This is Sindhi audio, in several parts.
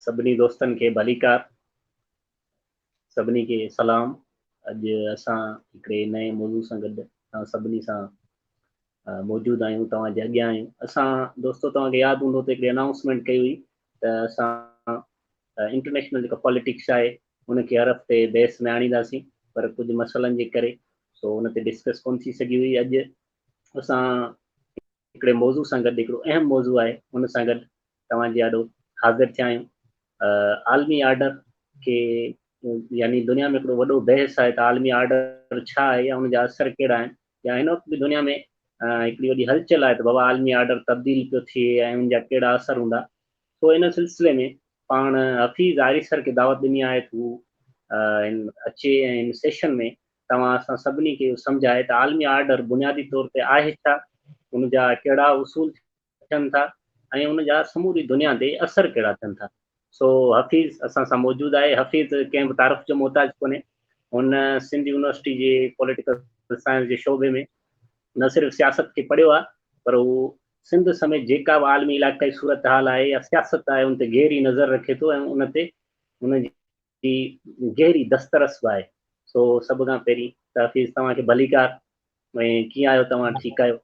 سڀني دوستن کي ڀليڪار، سڀني کي سلام. اڄ اسان هڪڙي نئين موضوع سان گڏ توهان سڀني سان موجود آهيون، توهان جي اڳيان آهيون. اسان دوستو توهان کي ياد هوندو ته هڪڙي انائونسمينٽ ڪئي هئي ته اسان انٽرنيشنل جيڪا پاليٽڪس آهي ان کي هر هفتي بحث ۾ آڻينداسين، پر ڪجهه مسئلن جي ڪري سو ان تي ڊسڪس ڪونه ٿي سگهي هئي. اڄ اسان هڪڙي موضوع سان گڏ، هڪڙو اهم موضوع آهي، ان سان گڏ توهان جي آڏو حاضر ٿيا آهيون. عالمي آرڊر کي، يعني دنيا ۾ هڪڙو وڏو بحث آهي ته عالمي آرڊر ڇا آهي يا ان جا اثر ڪهڙا آهن، يا هن وقت به دنيا ۾ هڪڙي وڏي هلچل آهي ته بابا عالمي آرڊر تبديل پيو ٿئي ۽ ان جا ڪهڙا اثر هوندا. سو ان سلسلي ۾ پاڻ حفيظ آريسر کي دعوت ڏني آهي ته هو اچي ۽ هن سيشن ۾ توهان اسان سڀني کي اهو سمجهائي ته عالمي آرڊر بنيادي طور تي آهي ڇا، ان جا ڪهڙا اصول ٿين ٿا ۽ ان جا سموري دنيا تي اثر ڪهڙا ٿين ٿا. سو حفيظ اسان سان موجود آهي. حفيظ ڪنهن به تعارف جو محتاج ڪونهي. هن سنڌ يونيورسٽي جي پوليٽيڪل سائنس جي شعبي ۾ نه صرف سياست کي پڙهيو آهي پر هو سنڌ سميت جيڪا به عالمي علائقائي صورتحال آهي يا سياست آهي ان تي گهري نظر رکي ٿو ۽ ان تي هن جي گهري دسترس به آهي. سو سڀ کان پهرين ته حفيظ توهان کي ڀليڪار ۽ ڪيئن آهيو توهان ٺيڪ آهيو؟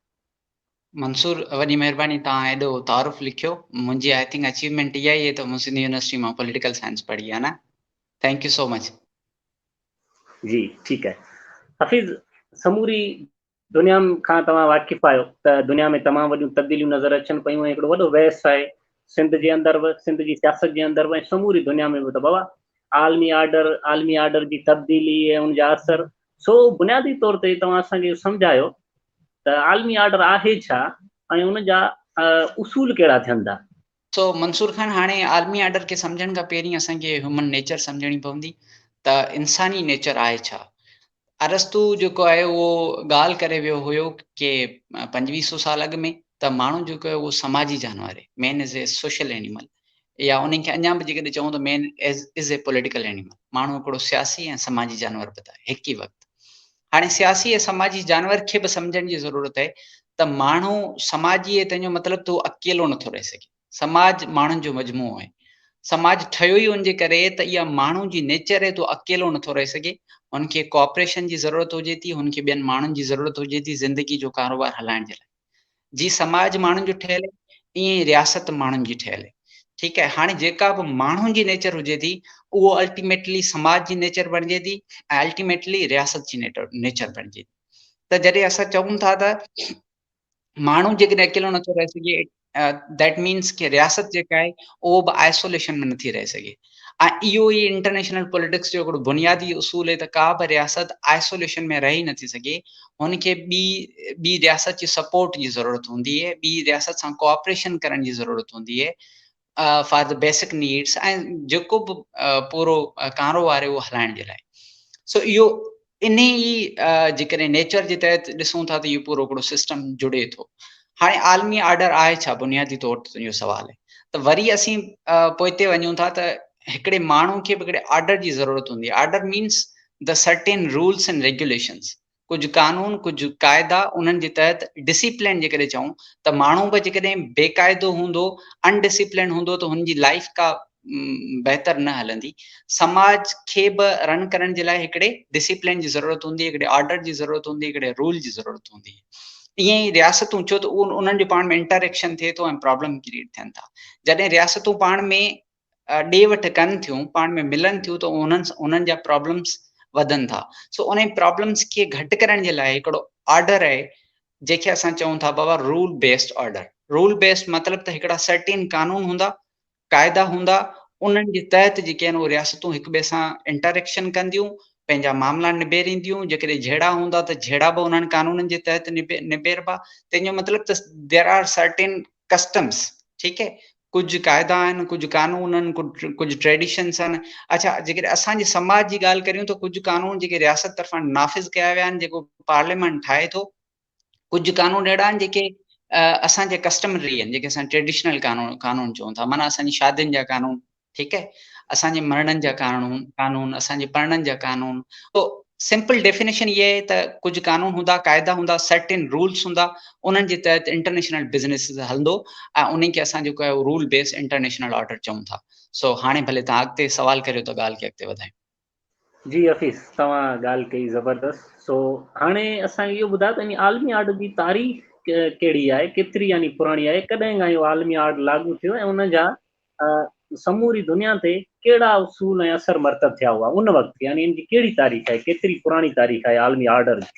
منصور وڏي مهرباني توهان ايڏو تعارف لکيو. منهنجي I think achievement اها ئي آهي ته مون سنڌ يونيورسٽي مان پوليٽيڪل سائنس پڙهي آهي نه. Thank you so much. جي ٺيڪ آهي حفيظ، سموري دنيا کان توهان واقف آهيو ته دنيا ۾ تمام وڏيون تبديليون نظر اچن پيون ۽ هڪڙو وڏو بحث آهي سنڌ جي اندر به، سنڌ جي سياست جي اندر به ۽ سموري دنيا ۾ به ته بابا عالمي آرڊر، عالمي آرڊر جي تبديلي ۽ ان جا اثر. سو بنيادي طور تي توهان اسان کي اهو سمجهايو ته عالمي آرڊر آهي ڇا ۽ ان جا اصول ڪهڙا ٿين ٿا؟ سو منصور خان، هاڻي عالمي آرڊر کي سمجهڻ کان پهرين اسان کي هيومن نيچر سمجهڻي پوندي ته انساني نيچر آهي ڇا؟ ارسطو جيڪو آهي اهو ڳالهه ڪري ويو هيو ڪي پنجويهه سو سال اڳ ۾ ته ماڻهو جيڪو آهي اهو سماجي جانور آهي، man is a social animal, يا ان کي اڃا به جيڪڏهن چئون ته man is a political animal. ماڻهو هڪڙو سياسي ۽ سماجي جانور به ته آهي هڪ ئي وقت. هاڻي سياسي ۽ سماجي جانور کي به سمجهڻ جي ضرورت آهي ته ماڻهو سماجي آهي تنهن جو مطلب ته هو اڪيلو نٿو رهي سگهي. سماج ماڻهن جو مجموعو آهي. سماج ٺهيو ئي ان جي ڪري ته اها ماڻهو جي نيچر آهي ته هو اڪيلو نٿو رهي سگهي. هن کي ڪوآپريشن جي ضرورت هجي ٿي، هن کي ٻين ماڻهن جي ضرورت هجي ٿي زندگي جو ڪاروبار هلائڻ جي لاء. جي سماج ماڻهن جو ٺهيل آهي، ائين ئي رياست ماڻهن جي ٺهيل آهي. ٺيڪ آهي، هاڻي جيڪا به ماڻهن جي نيچر هجي ٿي، اهو الٽيميٽلي سماج جي نيچر بڻجي ٿي ۽ الٽيميٽلي رياست جي نيچر بڻجي ٿي. ته جڏهن اسان چئون ٿا ته ماڻهو جيڪڏهن اڪيلو نٿو رهي سگهي، that means ڪي رياست جيڪا آهي اهو به آئسوليشن ۾ نٿي رهي سگهي، ۽ اهو ئي انٽرنيشنل پوليٽڪس جو هڪڙو بنيادي اصول آهي ته ڪا به رياست آئسوليشن ۾ رهي نٿي سگهي، هن کي ٻي ٻي رياست جي سپورٽ جي ضرورت هوندي آهي، ٻي رياست سان ڪوآپريشن ڪرڻ جي ضرورت هوندي آهي فار the basic needs ۽ جيڪو به پورو ڪارو واري اهو هلائڻ جي لاء. سو اهو انهي ئي جيڪڏهن نيچر جي تحت ڏسون ٿا ته اهو پورو هڪڙو سسٽم جڙي ٿو. هاڻي عالمي آرڊر آهي ڇا، بنيادي طور تي تنهنجو سوال آهي ته وري اسين پوئتي وڃون ٿا ته هڪڙي ماڻهو کي به هڪڙي آرڊر جي ضرورت هوندي آهي. Order means the certain rules and regulations, ڪجهه قانون، ڪجهه قاعدا، انهن جي تحت ڊسيپلين جيڪڏهن چئون ته ماڻهو به جيڪڏهن بي قاعدو هوندو، ان ڊسيپلين هوندو ته هن جي لائيف ڪا بهتر نه هلندي. سماج کي به رن ڪرڻ جي لاء هڪڙي ڊسيپلين جي ضرورت هوندي، هڪڙي آرڊر جي ضرورت هوندي، هڪڙي رول جي ضرورت هوندي. ائين ئي رياستون، ڇو ته انهن جو پاڻ ۾ انٽريڪشن ٿئي ٿو ۽ پرابلم ڪريئيٽ ٿين ٿا. جڏهن رياستون پاڻ ۾ ڏي وٺ ڪن ٿيون، پاڻ ۾ ملن ٿيون ته انهن جا پرابلمس وڌن ٿا. سو انهي پرابلمس کي گهٽ ڪرڻ جي لاء هڪڙو آرڊر آهي جنهن کي اسان چئون ٿا بابا rule based order. Rule based مطلب ته هڪڙا سرٽين قانون هوندا، قاعدا هوندا، انهن جي تحت جيڪي آهن اهي رياستون هڪ ٻئي سان انٽريڪشن ڪنديون، پنهنجا معاملا نبيرينديون، جيڪڏهن جهيڙا هوندا ته جهيڙا به انهن قانونن جي تحت نبيربا. تنهن جو مطلب ته there are certain customs, ٺيڪ هي، ڪجهه قاعدا آهن، ڪجهه قانون آهن، ڪجهه ٽريڊيشنس آهن. اڇا جيڪڏهن اسان جي سماج جي ڳالهه ڪريون ته ڪجهه قانون جيڪي رياست طرفان نافذ ڪيا ويا آهن، جيڪو پارليامينٽ ٺاهي ٿو، ڪجهه قانون اهڙا آهن جيڪي اسان جي ڪسٽمري آهن، جيڪي اسان ٽريڊيشنل قانون چئون ٿا، معنيٰ اسان جي شادين جا قانون، ٺيڪ آهي، اسان جي مرڻن جا قانون، اسان جي پرڻن جا قانون. تو سمپل ڊيفينيشن اها آهي ته ڪجهه قانون هوندا، قاعدا هوندا، سرٽين رولس هوندا، انهن جي تحت انٽرنيشنل بزنس هلندو ۽ انهن کي اسان جيڪو آهي رول بيس انٽرنيشنل آرڊر چئون ٿا. سو هاڻي ڀلي توهان اڳتي سوال ڪريو ته ڳالهه کي اڳتي وڌايون. جي حفيظ توهان ڳالهه ڪئي زبردست سو هاڻي اسان کي اهو ٻڌايو ته عالمي آرڊر جي تاريخ ڪهڙي آهي، ڪيتري يعني پراڻي آهي، ڪڏهن کان اهو عالمي آرڊر لاڳو ٿيو ۽ ان جا سموري دنيا تي ڪهڙا اصول ۽ اثر مرتب ٿيا هئا ان وقت، يعني ان جي ڪهڙي تاريخ آهي، ڪيتري پراڻي تاريخ آهي عالمي آرڊر جي.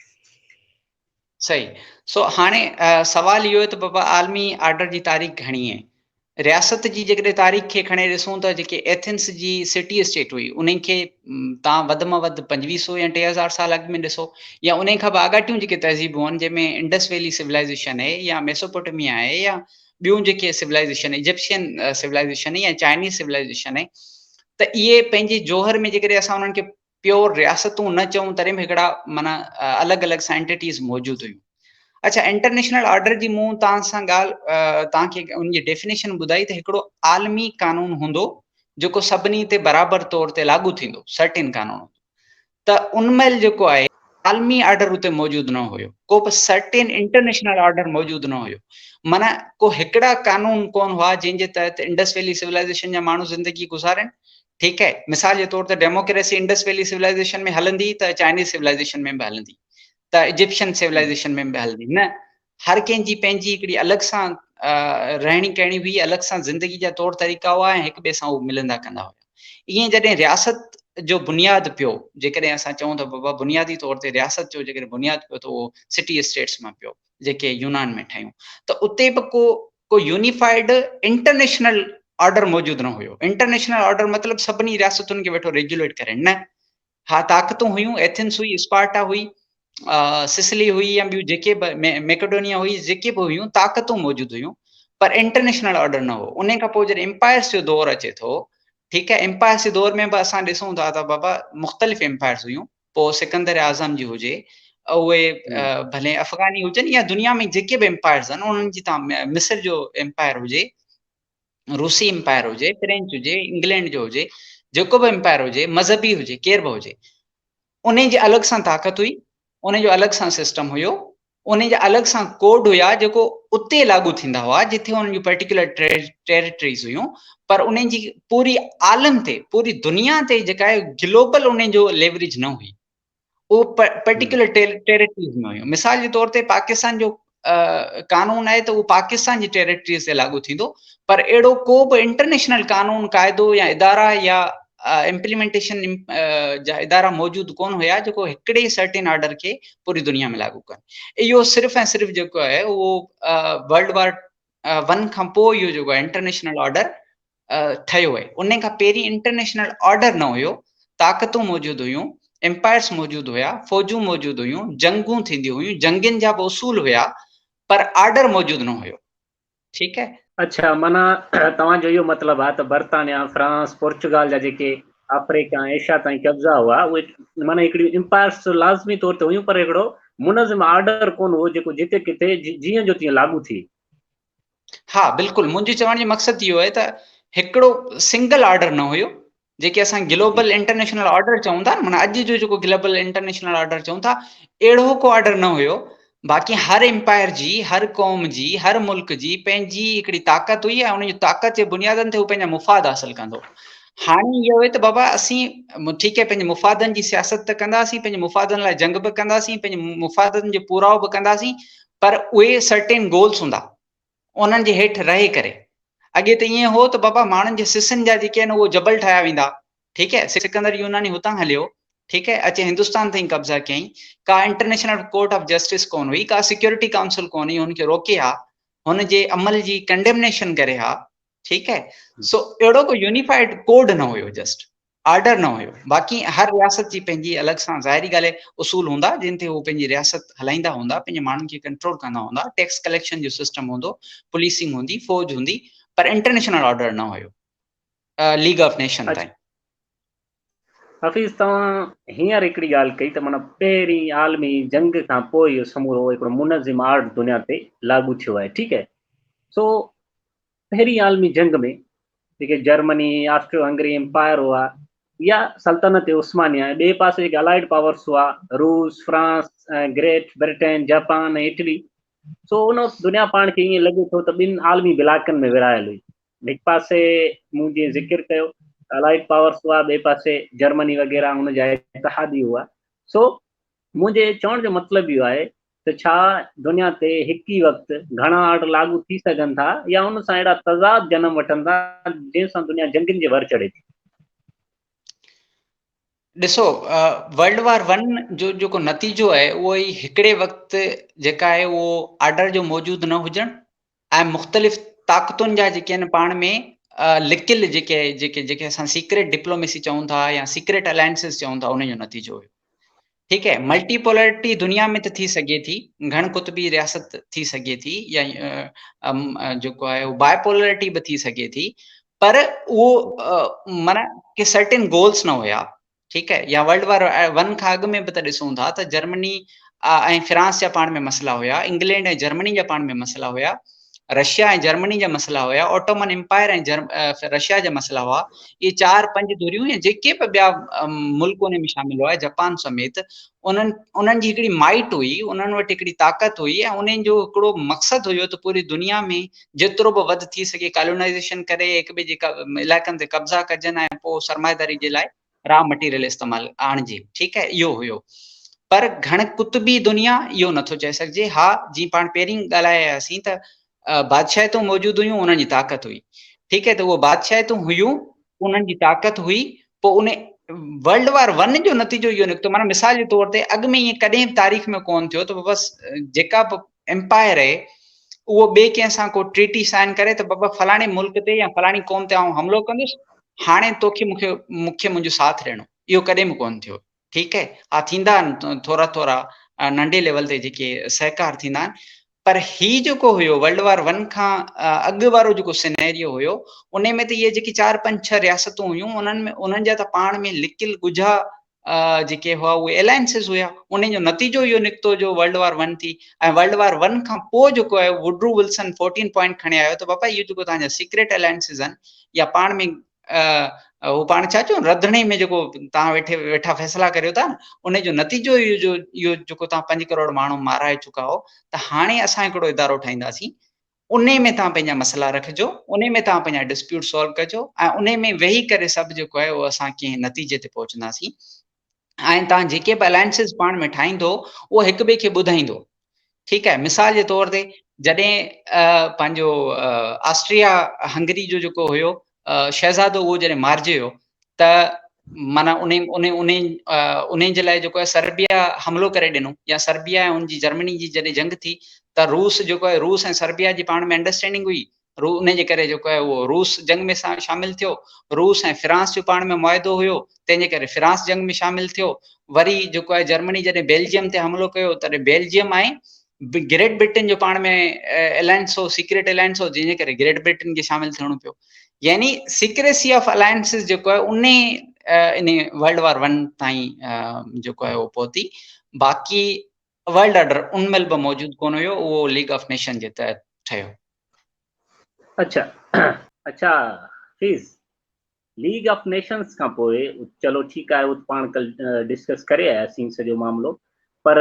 صحيح. سو هاڻي سوال اهو آهي ته بابا عالمي آرڊر جي تاريخ گهڻي آهي؟ رياست جي جيڪڏهن تاريخ کي کڻي ڏسون ته جيڪي ايٿنس جي سٽي اسٽيٽ هئي انهي کي تان وڌ مان وڌ 25 سو يا 3000 سال اڳ ۾ ڏسو يا انهي کان به آڳاٽيون جيڪي تهذيبون آهن جنهن ۾ انڊس ويلي سولائيزيشن آهي يا ميسوپوٽيميا آهي يا ٻيون جيڪي سولائيزيشن ايجپشين سولائيزيشن يا چائنيز سولائيزيشن آهي ته اهي پنهنجي جوهر ۾ جيڪڏهن اسان انهن کي پيور رياستون نه چئون تڏهن به هڪڙا معنيٰ الڳ الڳ سائنٽيٽيز موجود هيون. اڇا انٽرنيشنل آرڊر جي مون توهان سان ڳالهه توهان کي ان جي ڊيفينيشن ٻڌائي ته هڪڙو عالمي قانون هوندو جيڪو سڀني تي برابر طور تي لاڳو ٿيندو، سرٽين قانون هوندو ته ان مهل جيڪو آهي عالمي آرڊر اتي موجود نه هيو، ڪو به سرٽين انٽرنيشنل آرڊر موجود نه هيو، معنيٰ ڪو هڪڙا قانون ڪون هئا جنهن جي تحت انڊس ويلي سولائيزيشن جا ماڻهو زندگي گذارين، ٺيڪ آهي، مثال جي طور تي ڊيموڪريسي انڊس ويلي سولائيزيشن ۾ هلندي ته چائنيز سولائيزيشن ۾ به هلندي ته ايجپشن سولائيزيشن ۾ به هلندي، نه، هر ڪنهن جي پنهنجي هڪڙي الڳ سان رهڻي ڪهڻي هئي، الڳ سان زندگي جا طور طريقا هئا ۽ هڪ ٻئي سان هو ملندا ڪندا هيا. ائين جڏهن رياست جو بنياد پيو، جيڪڏهن اسان چئون ته بابا بنيادي طور تي رياست جو جيڪڏهن بنياد پيو ته اهو سٽي اسٽيٽس مان پيو جيڪي يونان ۾ ٺهيون ته اتي به ڪو ڪو يونيفائيڊ انٽرنيشنل آرڊر موجود نه هيو. انٽرنيشنل آرڊر مطلب سڀني رياستن کي ويٺو ريگيوليٽ ڪري، نه، ها طاقتون هيون، ايٿنس هئي، اسپارٽا هئي، سسلي هئي يا ٻيون جيڪي به ميڪيڊونيا هئي، جيڪي به هيون طاقتون موجود هيون پر انٽرنيشنل آرڊر نه هو. ان کان پوء جڏهن امپائرس جو دور اچي ٿو، ٺيڪ آهي، امپائرس جي دور ۾ به اسان ڏسون ٿا ته بابا مختلف امپائرس هيون، پوء سڪندر اعظم جي هجي، اهي ڀلي افغاني هجن يا دنيا ۾ جيڪي به امپائرس آهن انهن جي تان مصر جو امپائر هجي، روسي امپائر هجي، فرينچ هجي، انگلينڊ جو هجي، جيڪو به امپائر هجي، مذهبي هجي، ڪير به هجي، انهي جي الڳ سان طاقت هئي، انهي جو الڳ سان سسٽم هيو، انهي جا الڳ سان ڪوڊ هيا جيڪو اتي لاڳو ٿيندا هئا جتي انهن جون پرٽيڪولر ٽيريٽريز هيون، پر انهي جي پوري عالم تي، پوري دنيا تي جيڪا آهي گلوبل انهي جو ليوريج نه هئي. اهو پرٽيڪولر ٽيريٽريز ۾ هيون. مثال جي طور تي پاڪستان جو قانون آهي ته اهو پاڪستان جي ٽيريٽريز تي لاڳو ٿيندو پر اهڙو ڪو به انٽرنيشنل قانون، قاعدو يا ادارا يا امپليمينٽيشن جا ادارا موجود ڪون هيا جيڪو هڪڙي سرٽين آرڊر کي پوري دنيا ۾ لاڳو ڪن. اهو صرف ۽ صرف جيڪو آهي اهو ورلڊ وار ون کان پوء اهو جيڪو آهي انٽرنيشنل آرڊر ٺهيو آهي. ان کان پهرين انٽرنيشنل آرڊر نه هيو، طاقتون موجود هيون، امپائرس موجود هيا، فوجون موجود هيون، جنگون ٿينديون هيون، جنگين جا به اصول هيا پر آرڊر موجود نه هيو. ٺيڪ آهي. اڇا معنيٰ توهان جو اهو مطلب آهي ته برطانيا، فرانس، پورچوگال جا جيڪي آفريڪا ۽ ايشيا تائين قبضا هئا اهي معنيٰ هڪڙيون امپائرس لازمي طور تي هيون پر هڪڙو منظم آرڊر ڪونه هو جيڪو جتي ڪٿي جيئن جو تيئن لاڳو ٿئي. ها بلڪل منهنجي چوڻ جو مقصد اهو آهي ته هڪڙو سنگل آرڊر نه هيو جيڪي اسان گلوبل انٽرنيشنل آرڊر چئون ٿا معنيٰ اڄ جو جيڪو گلوبل انٽرنيشنل آرڊر چئون ٿا اهڙو ڪو آرڊر نه هيو باقي هر امپائر جي هر قوم جي هر ملڪ جي پنهنجي هڪڙي طاقت هئي ۽ ان جي طاقت جي بنيادن تي هو پنهنجا مفاد حاصل ڪندو هاڻي اهو آهي ته بابا اسين ٺيڪ آهي پنهنجي مفادن جي سياست ته ڪنداسين پنهنجي مفادن لاء جنگ به ڪنداسين پنهنجي مفادن جو پورائو به ڪنداسين پر اهي سرٽين گولس هوندا انهن جي هيٺ رهي ڪري. اڳي ته ائين هو ته بابا ماڻهن جي سسن جا جيڪي آهن اهو جبل ٺاهيا ويندا ٺيڪ آهي سڪندر يوناني هتان هليو ٺيڪ آهي اچي هندستان تائين قبضا ڪيائين ڪا انٽرنيشنل ڪورٽ آف جسٽس ڪون هئي ڪا سيڪيورٽي ڪائونسل ڪون هئي هن کي روڪي ها هن جي عمل جي ڪنڊيمنيشن ڪري ها ٺيڪ آهي سو اهڙو ڪو يونيفائيڊ ڪوڊ نه هيو جسٽ آرڊر نه هيو باقي هر رياست جي پنهنجي الڳ سان ظاهري ڳالهه آهي اصول هوندا جن تي هو پنهنجي رياست هلائيندا هوندا پنهنجي ماڻهن کي ڪنٽرول ڪندا هوندا ٽيڪس ڪليڪشن جو سسٽم هوندو پوليسنگ هوندي فوج هوندي پر انٽرنيشنل آرڊر نه هيو ليگ آف نيشن تائين. حفيظ توهان هينئر هڪڙي ڳالهه ڪئي ته معنيٰ پهرين عالمي جنگ کان پوء اهو سمورو هڪڙو منظم آرڊ دنيا تي لاڳو ٿيو آهي ٺيڪ آهي سو پهرين عالمي جنگ ۾ جيڪي جرمني، آسٽريو هنگري امپائر هئا يا سلطنت عثمانيه ۽ ٻئي پاسي جيڪي الائيڊ پاورس هئا روس، France, Great Britain, Japan ۽ Italy سو ان وقت دنيا پاڻ کي ائين لڳي ٿو ته ٻن عالمي بلاڪن ۾ ورهايل هئي. هڪ پاسي مون جيئن ذڪر ڪيو الائيڊ پاورس هئا، ٻئي پاسي جرمني وغيره ان جا اتحادي هئا. سو منهنجي چوڻ جو مطلب اهو آهي ته ڇا دنيا تي هڪ ئي وقت گهڻا آرڊر لاڳو ٿي سگهن ٿا يا ان سان اهڙا تضاد جنم وٺن ٿا جنهن سان دنيا جنگين جي ور چڙهي ٿي؟ ڏسو ورلڊ وار ون جو جيڪو نتيجو آهي اهو ئي هڪڙي وقت جيڪا آهي اهو آرڊر جو موجود نه هجڻ ۽ مختلف طاقتن جا جيڪي آهن پاڻ ۾ لڪل جيڪي جيڪي جيڪي اسان سيڪريٽ ڊپلوميسي چئون ٿا يا سيڪريٽ الائنسز چئون ٿا ان جو نتيجو هيو. ٺيڪ آهي، ملٽي پولرٽي دنيا ۾ ته ٿي سگهي ٿي، گهڻ قطبي رياست ٿي سگهي ٿي يا جيڪو آهي باء پولرٽي به ٿي سگهي ٿي، پر اهو معنيٰ ڪي سرٽن گولس نه هيا. ٺيڪ آهي، يا ورلڊ وار ون کان اڳ ۾ به ته ڏسون ٿا ته جرمني ۽ فرانس جا پاڻ ۾ مسئلا هيا، انگلينڊ ۽ جرمني جا پاڻ ۾ مسئلا هيا، رشيا ۽ جرمني جا مسئلا هيا، آٽومن امپائر ۽ رشيا جا مسئلا هئا. اهي چار پنج ڌريون يا جيڪي به ٻيا ملڪ ان ۾ شامل هئا جاپان سميت، انهن انهن جي هڪڙي مائٽ هئي، انهن وٽ هڪڙي طاقت هئي ۽ انهن جو هڪڙو مقصد هيو ته پوري دنيا ۾ جيترو به وڌ ٿي سگهي ڪالونائيزيشن ڪري هڪ ٻئي جي علائقن تي قبضا ڪجن ۽ پوء سرمائيداري جي لاء را مٽيريل استعمال آڻجي. ٺيڪ آهي، اهو هيو. پر گهڻ قطبي دنيا اهو نٿو چئي سگهجي. ها جيئن پاڻ پهرين ڳالهائي آياسين ته بادشاهتون موجود هيون انهن جي طاقت هئي. ٺيڪ آهي ته اهو بادشاهتون هيون انهن جي طاقت هئي پوء ان ورلڊ وار ون جو نتيجو اهو نڪتو معنيٰ مثال جي طور تي اڳ ۾ ائين ڪڏهن به تاريخ ۾ ڪون ٿيو ته بس جيڪا به امپائر آهي اهو ٻئي ڪنهن سان ڪو ٽريٽي سائن ڪري ته بابا فلاڻي ملڪ تي يا فلاڻي قوم تي آئون حملو ڪندس هاڻي توکي مونکي مونکي منهنجو ساٿ ڏيڻو، اهو ڪڏهن به ڪون ٿيو. ٺيڪ آهي، ها ٿيندا آهن ٿورا ٿورا ننڍي ليول تي جيڪي سهڪار ٿيندا آهن، پر هي جيڪو هيو ورلڊ وار ون کان اڳ وارو جيڪو سينيريو هيو ان ۾ ته اهي جيڪي چار پنج ڇهه رياستون هيون انهن ۾ انهن جا ته پاڻ ۾ لڪل ڳجها جيڪي هئا اهي الائنسز هيا، ان جو نتيجو اهو نڪتو جو ورلڊ وار ون ٿي ۽ ورلڊ وار ون کان پوء جيڪو آهي ووڊرو ولسن فورٽين پوائنٽ کڻي آيو ته بابا اهو جيڪو توهان جا سيڪريٽ الائنسز آهن يا پاڻ ۾ هو پاڻ ڇا چون رڌڻي ۾ جيڪو توهان ويٺي ويٺا فيصلا ڪريو ٿا نه ان جو نتيجو اهو جو اهو جيڪو توهان پنج ڪروڙ ماڻهو مارائي چڪا هو ته هاڻي اسان هڪڙو ادارو ٺاهينداسين ان ۾ توهان پنهنجا مسئلا رکجو ان ۾ توهان پنهنجا ڊسپيوٽ سالو ڪجو ۽ ان ۾ ويهي ڪري سڀ جيڪو آهي اهو اسان ڪنهن نتيجي تي پهچنداسين ۽ توهان جيڪي به الائنسز پاڻ ۾ ٺاهيندو اهو هڪ ٻئي کي ٻڌائيندو. ٺيڪ آهي، مثال جي طور تي جڏهن پنهنجو آسٽريا هنگري جو جيڪو هيو شهزادو اهو جڏهن مارجي ويو ته معنيٰ ان ان ان ان جي لاء جيڪو آهي سربيا حملو ڪري ڏنو يا سربيا ۽ ان جي جرمني جي جڏهن جنگ ٿي ته روس جيڪو آهي روس ۽ سربيا جي پاڻ ۾ انڊرسٽينڊنگ هئي ان جي ڪري جيڪو آهي اهو روس جنگ ۾ شامل ٿيو، روس ۽ فرانس جو پاڻ ۾ معاهدو هيو، تنهن جي ڪري فرانس جنگ ۾ شامل ٿيو، وري جيڪو آهي جرمني جڏهن بيلجيم تي حملو ڪيو تڏهن بيلجيم ۽ گريٽ برٽن جو پاڻ ۾ الائنس هو، سيڪريٽ الائنس هو، جنهن جي ڪري گريٽ برٽن کي شامل ٿيڻو پيو. يعني سيڪريسي آف الائنسز جيڪو آهي انهي انهي ورلڊ وار ون تائين جيڪو آهي اهو پهتي، باقي ورلڊ آرڊر ان مهل به موجود ڪونه هيو، اهو ليگ آف نيشن جي تحت ٺهيو. اڇا اڇا فيض ليگ آف نيشنز کان پوء چلو ٺيڪ آهي اهو ته پاڻ ڪل ڊسڪس ڪري آياسين سڄو معاملو پر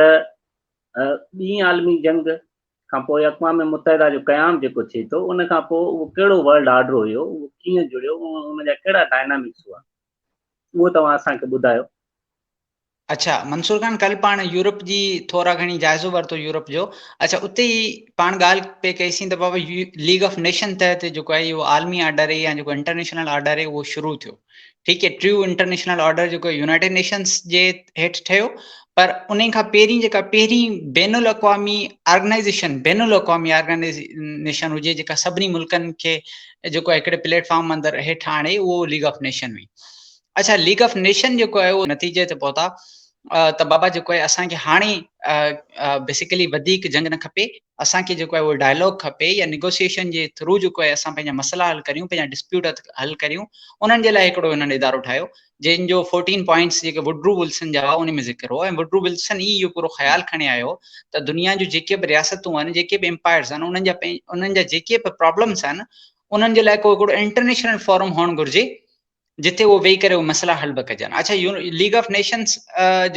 ٻي عالمي جنگ کان پوء اقوام متحده جو قيام جيڪو ٿئي ٿو ان کان پوء اهو ڪهڙو ورلڊ آرڊر هيو اهو ڪيئن جڙيو ان جا ڪهڙا ڊائنامڪس هئا اهو توهان اسان کي ٻڌايو. اڇا منصور خان ڪل پاڻ يورپ جي ٿورا گهڻي جائزو ورتو يورپ جو اڇا اتي ئي پاڻ ڳالهه پئي ڪئي سين ته بابا ليگ آف نيشن تحت جيڪو آهي اهو عالمي آرڊر آهي يا جيڪو انٽرنيشنل آرڊر آهي اهو شروع ٿيو ٺيڪ آهي ٽريو انٽرنيشنل آرڊر جيڪو يونائيٽيڊ نيشنز جي هيٺ ٺهيو پر ان کان پهرين جيڪا پهرين بين الاقوامي آرگنائزيشن بين الاقوامي آرگنائزيشن هجي جيڪا سڀني ملڪن کي جيڪو هڪڙي پليٽ فارم اندر هيٺ آڻي اهو ليگ آف نيشن هئي اڇا ليگ آف نيشن جيڪو آهي اهو نتيجي تي پهتا ته بابا جيڪو آهي اسان کي هاڻي بيسيڪلي وڌيڪ جنگ نه کپي اسان کي جيڪو آهي اهو ڊائلاگ کپي يا نيگوسيئيشن جي ٿرو جيڪو آهي اسان پنهنجا مسئلا حل ڪريون پنهنجا ڊسپيوٽ حل ڪريون انهن جي لاء هڪڙو هنن ادارو ٺاهيو جنهن جو فورٽين پوائنٽس جيڪي ووڊرو ولسن جا هئا ان ۾ ذڪر هو ۽ ووڊرو ولسن ئي اهو پورو خيال کڻي آيو ته دنيا جون جيڪي به رياستون آهن جيڪي به امپائرز آهن انهن جا انهن جا جيڪي به پرابلمس آهن انهن جي لاء ڪو هڪڙو انٽرنيشنل فورم هئڻ گهرجي جتي اهو ويهي ڪري اهي مسئلا حل به ڪجن. اڇا ليگ آف نيشنز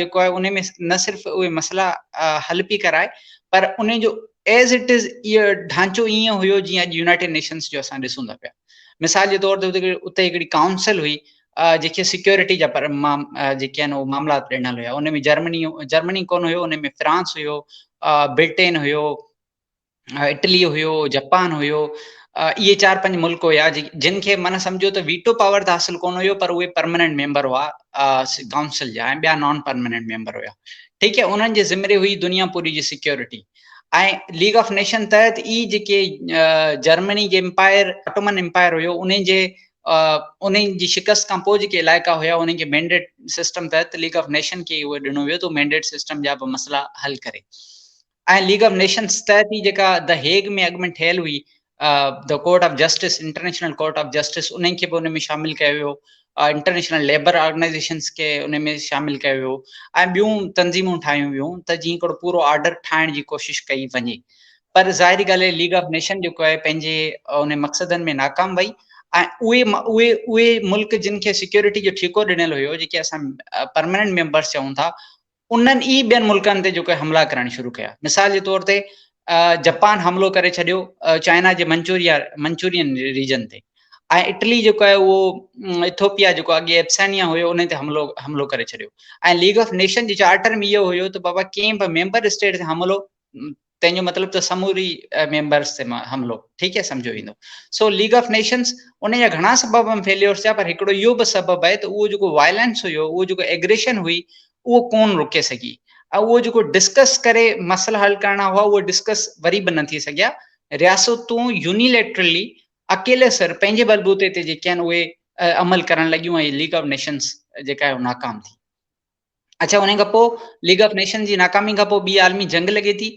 جيڪو آهي ان ۾ نه صرف اهي مسئلا حل پي ڪرائي پر ان جو ايز it از اهو ڍانچو ائين هيو جيئن اڄ يونائيٽيڊ نيشنز جو اسان ڏسون ٿا پيا. مثال جي طور تي اتي هڪڙي ڪائونسل هئي جيڪي سيڪيورٽي جا پر جيڪي آهن اهي معاملات ڏنل هيا ان ۾ جرمني جرمني ڪونه هيو ان ۾ فرانس هيو برٽين هيو اٽلي هيو جپان هيو اهي چار پنج ملڪ هيا جن کي معنی سمجھو ته ويٽو پاور ته حاصل ڪونه هيو پر اهي پرماننٽ ميمبر هئا ڪائونسل جا ۽ ٻيا نان پرماننٽ ميمبر هيا ٺيڪ آهي انهن جي ذمري هئي دنيا پوري جي سيڪيورٽي ۽ ليگ آف نيشن تحت ئي جيڪي جرمني جي امپائر آٽومن امپائر هيو انهن جي انهن جي شڪست کان پوء جيڪي علائقا هيا انهن کي مينڊيٽ سسٽم تحت ليگ آف نيشن کي اهو ڏنو ويو ته مينڊيٽ سسٽم جا به مسئلا حل ڪري ۽ ليگ آف نيشنز تحت ئي جيڪا the Hague ۾ اڳ ۾ ٺهيل هئي the court of justice international court of justice انهن کي به ان ۾ شامل ڪيو ويو انٽرنيشنل ليبر آرگنائزيشنس کي ان ۾ شامل ڪيو ويو ۽ ٻيون تنظيمون ٺاهيون ويون ته جيئن هڪڙو پورو آرڊر ٺاهڻ جي ڪوشش ڪئي وڃي پر ظاهري ڳالهه آهي ليگ آف نيشن جيڪو آهي پنهنجي ان مقصدن ۾ ناڪام وئي ۽ اهي اهي اهي ملڪ جن کي سيڪيورٽي جو ٺيڪو ڏنل هيو جيڪي اسان پرماننٽ ميمبرس چئون ٿا انهن ئي ٻين ملڪن تي جيڪو حملا ڪرڻ شروع ڪيا. مثال جي طور تي جپان حملو ڪري ڇڏيو چائنا جي منچوريا منچورين ريجن تي ۽ اٽلي جيڪو آهي اهو ايٿوپيا جيڪو اڳي ايبسانيا هيو ان تي حملو حملو ڪري ڇڏيو ۽ ليگ آف نيشن جي چارٽر ۾ اهو هيو ته بابا ڪنهن به ميمبر اسٽيٽ تي حملو تنهن جو مطلب ته سموري ميمبرس تي حملو ٺيڪ آهي سمجهيو ويندو سو ليگ آف نيشنز ان جا گهڻا سبب آهن فيليورس جا پر هڪڙو اهو به سبب آهي ته اهو جيڪو وائلنس هيو اهو جيڪو ايگريشن هئي اهو ڪون روڪي سگهي ۽ اهو جيڪو ڊسڪس ڪري مسئلا حل ڪرڻا هئا اهو ڊسڪس وري به نه ٿي سگهيا رياستون يونيليٽرلي اڪيلي سر پنهنجي بلبوتي تي جيڪي آهن اهي عمل ڪرڻ لڳيون ۽ ليگ آف نيشنز جيڪا آهي ناڪام ٿي اڇا ان کان پوء ليگ آف نيشن جي ناڪامي کان پوء ٻي عالمي جنگ لڳي ٿي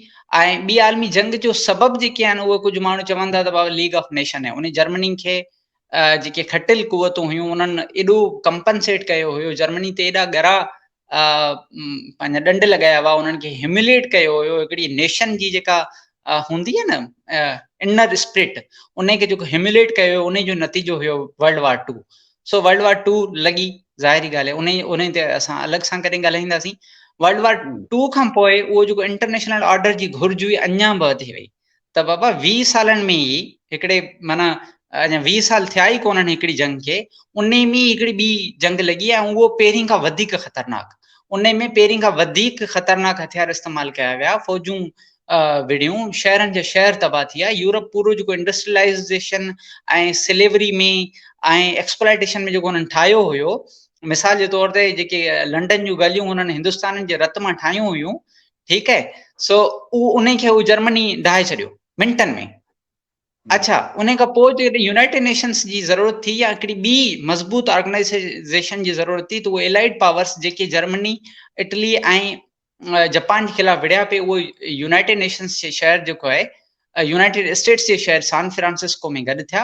۽ ٻي عالمي جنگ جو سبب جيڪي آهن اهي ڪجهه ماڻهو چون ٿا ته بابا ليگ آف نيشن آهي ان جرمني کي جيڪي کٽل قوتون هيون انهن ايڏو ڪمپنسيٽ ڪيو هيو جرمني تي ايڏا ڳرا پنهنجا ڏنڊ لڳايا هئا انهن کي هيومليٽ ڪيو هيو هڪڙي نيشن جي جيڪا هوندي آهي نه انر اسپرٽ ان کي جيڪو هيومليٽ ڪيو هيو ان جو نتيجو هيو world war two so world war two لڳي ظاهري ڳالهه آهي انهي انهي تي اسان الڳ سان ڪڏهن ڳالهائينداسين ورلڊ وار ٽو کان پوء اهو جيڪو انٽرنيشنل آرڊر جي گهرج هئي اڃا به وڌي وئي ته بابا 20 سالن ۾ ئي هڪڙي معنيٰ اڃا 20 سال ٿيا ئي ڪونهن هڪڙي جنگ کي انهي ۾ هڪڙي ٻي جنگ لڳي ۽ اهو پهرين کان وڌيڪ خطرناڪ انهي ۾ پهرين کان وڌيڪ خطرناڪ هٿيار استعمال ڪيا ويا فوجون وڙهيون، شهرن جا شهر تباهه ٿي ويا، يورپ پورو جيڪو انڊسٽريلائيزيشن ۽ سليوري ۾ ۽ ايڪسپلائيٽيشن ۾ جيڪو انهن ٺاهيو هيو، مثال جي طور تي جيڪي لنڊن جون ڳليون انهن هندستانين جي رت مان ٺاهيون هيون، ٺيڪ آهي، سو اهو انهي کي هو جرمني ڊاهي ڇڏيو منٽن ۾. اڇا انهي کان پوء جيڪڏهن يونائيٽيڊ نيشنز جي ضرورت ٿي يا هڪڙي ٻي مضبوط آرگنائيزيشن جي ضرورت ٿي ته اهي الائيڊ پاورس جيڪي جرمني، اٽلي ۽ جپان جي خلاف وڙهيا پئي اهو يونائيٽيڊ نيشنز جي شهر جيڪو آهي يونائيٽيڊ اسٽيٽس جي شهر سان فرانسسڪو ۾ گڏ ٿيا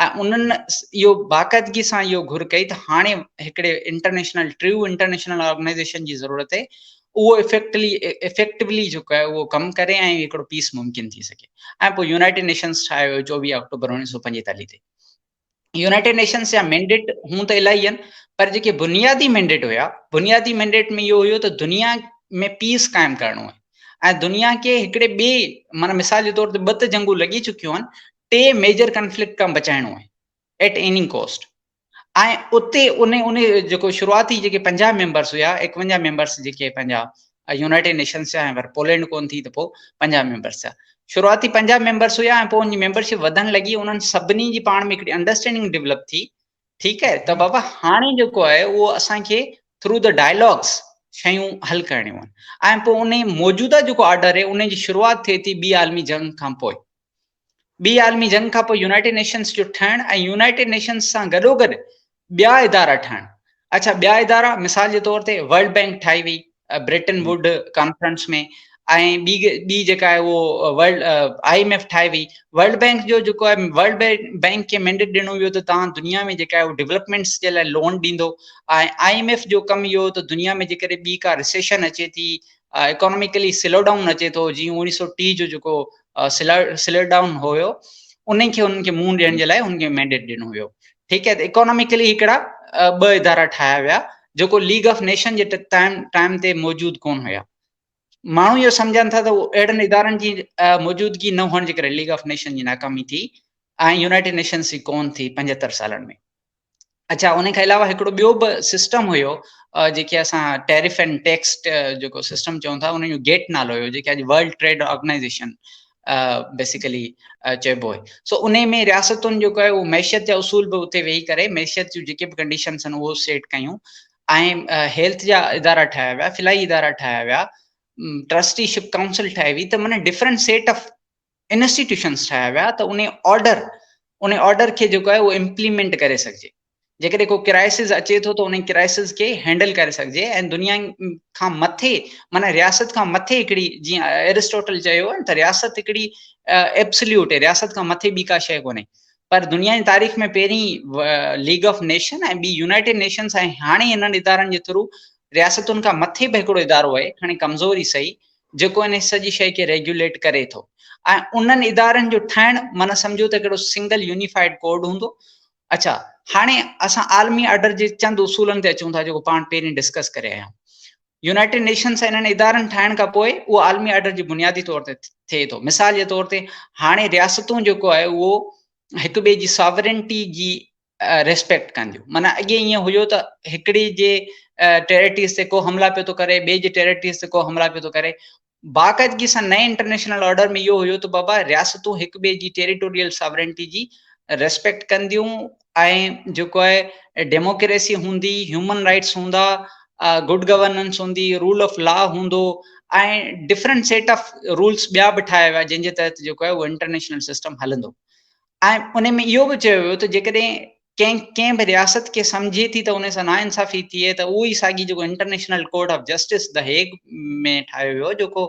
۽ انهن اهو باقاعدگي سان اهو گهر ڪئي ته هاڻي هڪڙي انٽرنيشنل ٽريو انٽرنيشنل آرگنائيزيشن جي ضرورت آهي اهو افيڪٽلي افيڪٽولي جيڪو آهي اهو ڪم ڪري ۽ هڪڙو پيس ممڪن ٿي سگهي ۽ پوء يونائيٽيڊ نيشنز ٺاهيو ويو 24 آڪٽوبر 1945 تي يونائيٽيڊ نيشنز جا مينڊيٽ هون ته الاهي آهن پر جيڪي بنيادي مينڊيٽ هيا بنيادي مينڊيٽ ۾ اهو هيو ته دنيا ۾ پيس قائم ڪرڻو آهي ۽ دنيا کي هڪڙي ٻي معنی مثال جي طور تي ٻه ته جنگون لڳي چڪيون آهن ٽي ميجر ڪنفلڪٽ کان بچائڻو آهي ايٽ ايني ڪاسٽ ۽ اتي ان ان جيڪو شروعاتي جيڪي 50 ميمبرس هيا 51 ميمبرس جيڪي پنهنجا يونائيٽيڊ نيشنز جا ۽ ور پولينڊ ڪون ٿي ته پوء 50 ميمبرس ٿيا شروعاتي 50 ميمبرس هيا ۽ پوء ان جي ميمبرشپ وڌڻ لڳي انهن سڀني جي پاڻ ۾ هڪڙي انڊرسٽينڊنگ ڊيولپ ٿي ٺيڪ آهي ته بابا هاڻي جيڪو آهي اهو اسان کي ٿرو the dialogues شيون حل ڪرڻيون آهن ۽ پوء ان موجوده جيڪو آرڊر آهي ان جي شروعات ٿئي ٿي ٻي عالمي جنگ کان پوء ٻي عالمي جنگ کان پوء يونائيٽيڊ نيشنز جو ٺهڻ ۽ يونائيٽيڊ نيشنز سان گڏوگڏ ٻيا ادارا ٺهڻ اڇا ٻيا ادارا مثال جي طور تي ورلڊ بينڪ ٺاهي وئي بريٽن ووڊ ڪانفرنس ۾ ۽ ٻي ٻي جيڪا آهي اهو ورلڊ I M F ٺاهي وئي ورلڊ بينڪ جو جيڪو آهي ورلڊ بينڪ کي مينڊيٽ ڏنو ويو ته توهان دنيا ۾ جيڪا آهي ڊولپمينٽس جي لاء لون ڏيندو ۽ I M F جو ڪم اهو ته دنيا ۾ جيڪڏهن ٻي ڪا ريسيشن اچي ٿي اڪاناميڪلي سلو ڊائون اچي ٿو جيئن اوڻيهه سو ٽيهه جو جيڪو سلو ڊائون هيو انهن کي انهن کي منهن ڏيڻ جي لاء انهن کي مينڊيٽ ڏنو ويو ٺيڪ آهي ته اڪاناميڪلي هڪڙا ٻه ادارا ٺاهيا ويا جيڪو ليگ آف نيشن جي ٽائم ٽائم تي موجود ڪون هيا ماڻهو اهو سمجهن ٿا ته اهڙن ادارن جي موجودگي نه هئڻ جي ڪري ليگ آف نيشن جي ناڪامي ٿي ۽ يونائيٽيڊ نيشنز جي ڪون ٿي 75 سالن ۾. اڇا ان کان علاوه هڪڙو ٻيو به سسٽم هيو جيڪي اسان ٽيرف اينڊ ٽيڪس جيڪو سسٽم چئون ٿا ان جو گيٽ نالو هيو، جيڪي اڄ ورلڊ ٽريڊ آرگنائيزيشن بيسيڪلي چئبو آهي. سو ان ۾ رياستن جيڪو آهي اهو معيشت جا اصول به اتي ويهي ڪري معيشت جون جيڪي به ڪنڊيشنس آهن اهو سيٽ ڪيون ۽ هيلٿ جا ادارا ٺاهيا ويا، فلاحي ادارا ٺاهيا ويا، ٽرسٽي شپ ڪائونسل ٺاهي وئي، ته معنيٰ ڊفرنٽ سيٽ آف انسٽيٽيوشنس ٺاهيا ويا ته ان آرڊر کي جيڪو آهي اهو امپليمينٽ ڪري سگهجي. جيڪڏهن ڪو ڪرائسس اچي ٿو ته ان ڪرائسس کي هينڊل ڪري سگهجي ۽ دنيا کان مٿي معنيٰ رياست کان مٿي هڪڙي، جيئن ايرسٽوٽل چيو آهي ته رياست هڪڙي ايبسليوٽ آهي، رياست کان مٿي ٻي ڪا شيء ڪونهي. پر دنيا جي تاريخ ۾ پهرين ليگ آف نيشن ۽ ٻي يونائيٽيڊ نيشنس ۽ هاڻي انهن ادارن جي ٿرو رياستن کان مٿي به هڪڙو ادارو آهي، کڻي ڪمزور ئي سهي، جيڪو ان سڄي شيء کي ريگيوليٽ ڪري ٿو. ۽ انهن ادارن جو ٺاهڻ معنيٰ سمجهو ته هڪڙو سنگل يونيفائيڊ ڪوڊ هوندو. اڇا هاڻي اسان عالمي آرڊر جي چند اصولن تي اچون ٿا جيڪو پاڻ پهرين ڊسڪس ڪري آيا آهيون. يونائيٽيڊ نيشنس انهن ادارن ٺاهڻ کان پوء اهو عالمي آرڊر جي بنيادي طور تي ٿئي ٿو. مثال جي طور تي هاڻي رياستون جيڪو آهي اهو هڪ ٻئي جي ساورنٽي جي ريسپيڪٽ ڪنديون. معنيٰ اڳي ائين هيو ته هڪڙي جي ٽيريٽريز تي ڪو حملا پيو ٿو ڪري، ٻئي جي ٽيريٽريز تي ڪو حملا پيو ٿو ڪري. باقاعدگي سان نئين انٽرنيشنل آرڊر ۾ اهو هيو ته بابا رياستون هڪ ٻئي جي ٽيريٽوريل ساورنٽي جي ريسپيڪٽ ڪنديون ۽ جيڪو آهي ڊيموڪريسي هوندي، هيومن رائٽس هوندا، گڊ گورننس هوندي، رول آف لا هوندو ۽ ڊفرنٽ سيٽ آف رولس ٻيا به ٺاهيا ويا جنهن جي تحت جيڪو آهي اهو انٽرنيشنل سسٽم هلندو. ۽ ان ۾ اهو به چيو ويو ته جيڪڏهن ڪنهن به رياست کي سمجهي ٿي ته ان سان ناانصافي ٿئي ته اهو ئي ساڳي جيڪو international court of justice the Hague ۾ ٺاهيو ويو، جيڪو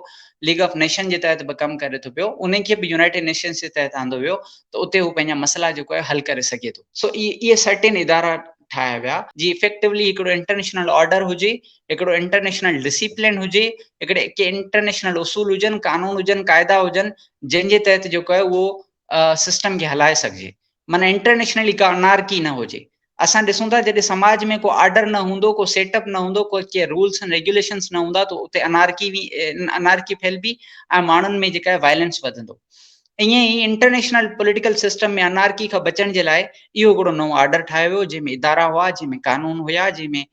ليگ آف نيشن جي تحت به ڪم ڪري ٿو پيو، ان کي به يونائيٽيڊ نيشنز جي تحت آندو ويو ته اتي هو پنهنجا مسئلا جيڪو آهي حل ڪري سگهي ٿو. سو اهي سرٽين ادارا ٺاهيا ويا جي افيڪٽولي هڪڙو انٽرنيشنل آرڊر هجي، هڪڙو انٽرنيشنل ڊسيپلين هجي، هڪڙي ڪي انٽرنيشنل اصول هجن، قانون هجن، قاعدا هجن، جنهن جي تحت جيڪو آهي اهو سسٽم کي هلائي سگهجي. معنيٰ انٽرنيشنلي ڪا انارڪي نه هجي. اسان ڏسون ٿا جڏهن سماج ۾ ڪو آرڊر نه هوندو، ڪو سيٽ اپ نه هوندو، ڪو ڪي رولس اينڊ ريگيوليشنس نه هوندا ته اتي انارڪي ڦهلبي ۽ ماڻهن ۾ جيڪا آهي وائلنس وڌندو. ائين ئي انٽرنيشنل پوليٽيڪل سسٽم ۾ انارڪي کان بچڻ جي لاء اهو هڪڙو نئون آرڊر ٺاهيو ويو جنهن ۾ ادارا هئا، جنهن ۾ قانون هيا، جنهن ۾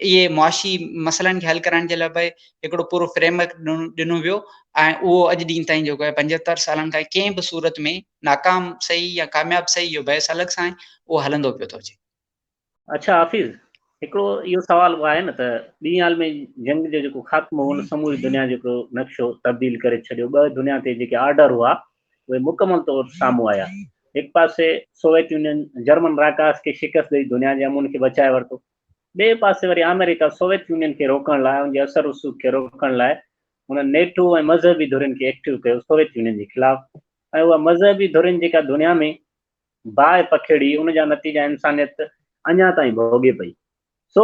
اهي معاشي مسئلن کي حل ڪرڻ جي لاء به هڪڙو پورو فريم ورڪ ڏنو ويو ۽ اهو اڄ ڏينهن تائين جيڪو آهي 75 سالن کان ڪنهن به صورت ۾ ناڪام صحيح يا ڪامياب صحيح اهو بحث الڳ سان آهي، اهو هلندو پيو ٿو اچي. اڇا حفيظ، هڪڙو اهو سوال به آهي نه ته ٻي عالمي جنگ جو جيڪو خاتمو هو ان سموري دنيا جو هڪڙو نقشو تبديل ڪري ڇڏيو، ٻه دنيا تي جيڪي آرڊر هئا اهي مڪمل طور سامهون آيا، هڪ پاسي سوويت يونين جرمن راڪاس کي شڪست ڏئي دنيا جي امن کي بچائي ورتو، ٻئي پاسي وري آمريڪا سوويت يونين کي روڪڻ لاء ان جي اثر رسوخ کي روڪڻ لاء هن نيٽو ۽ مذهبي ڌرين کي ايڪٽو ڪيو سوويت يونين جي خلاف ۽ اها مذهبي ڌرين جيڪا دنيا ۾ باهه پکيڙي ان جا نتيجا انسانيت اڃا تائين ڀوڳي پئي. سو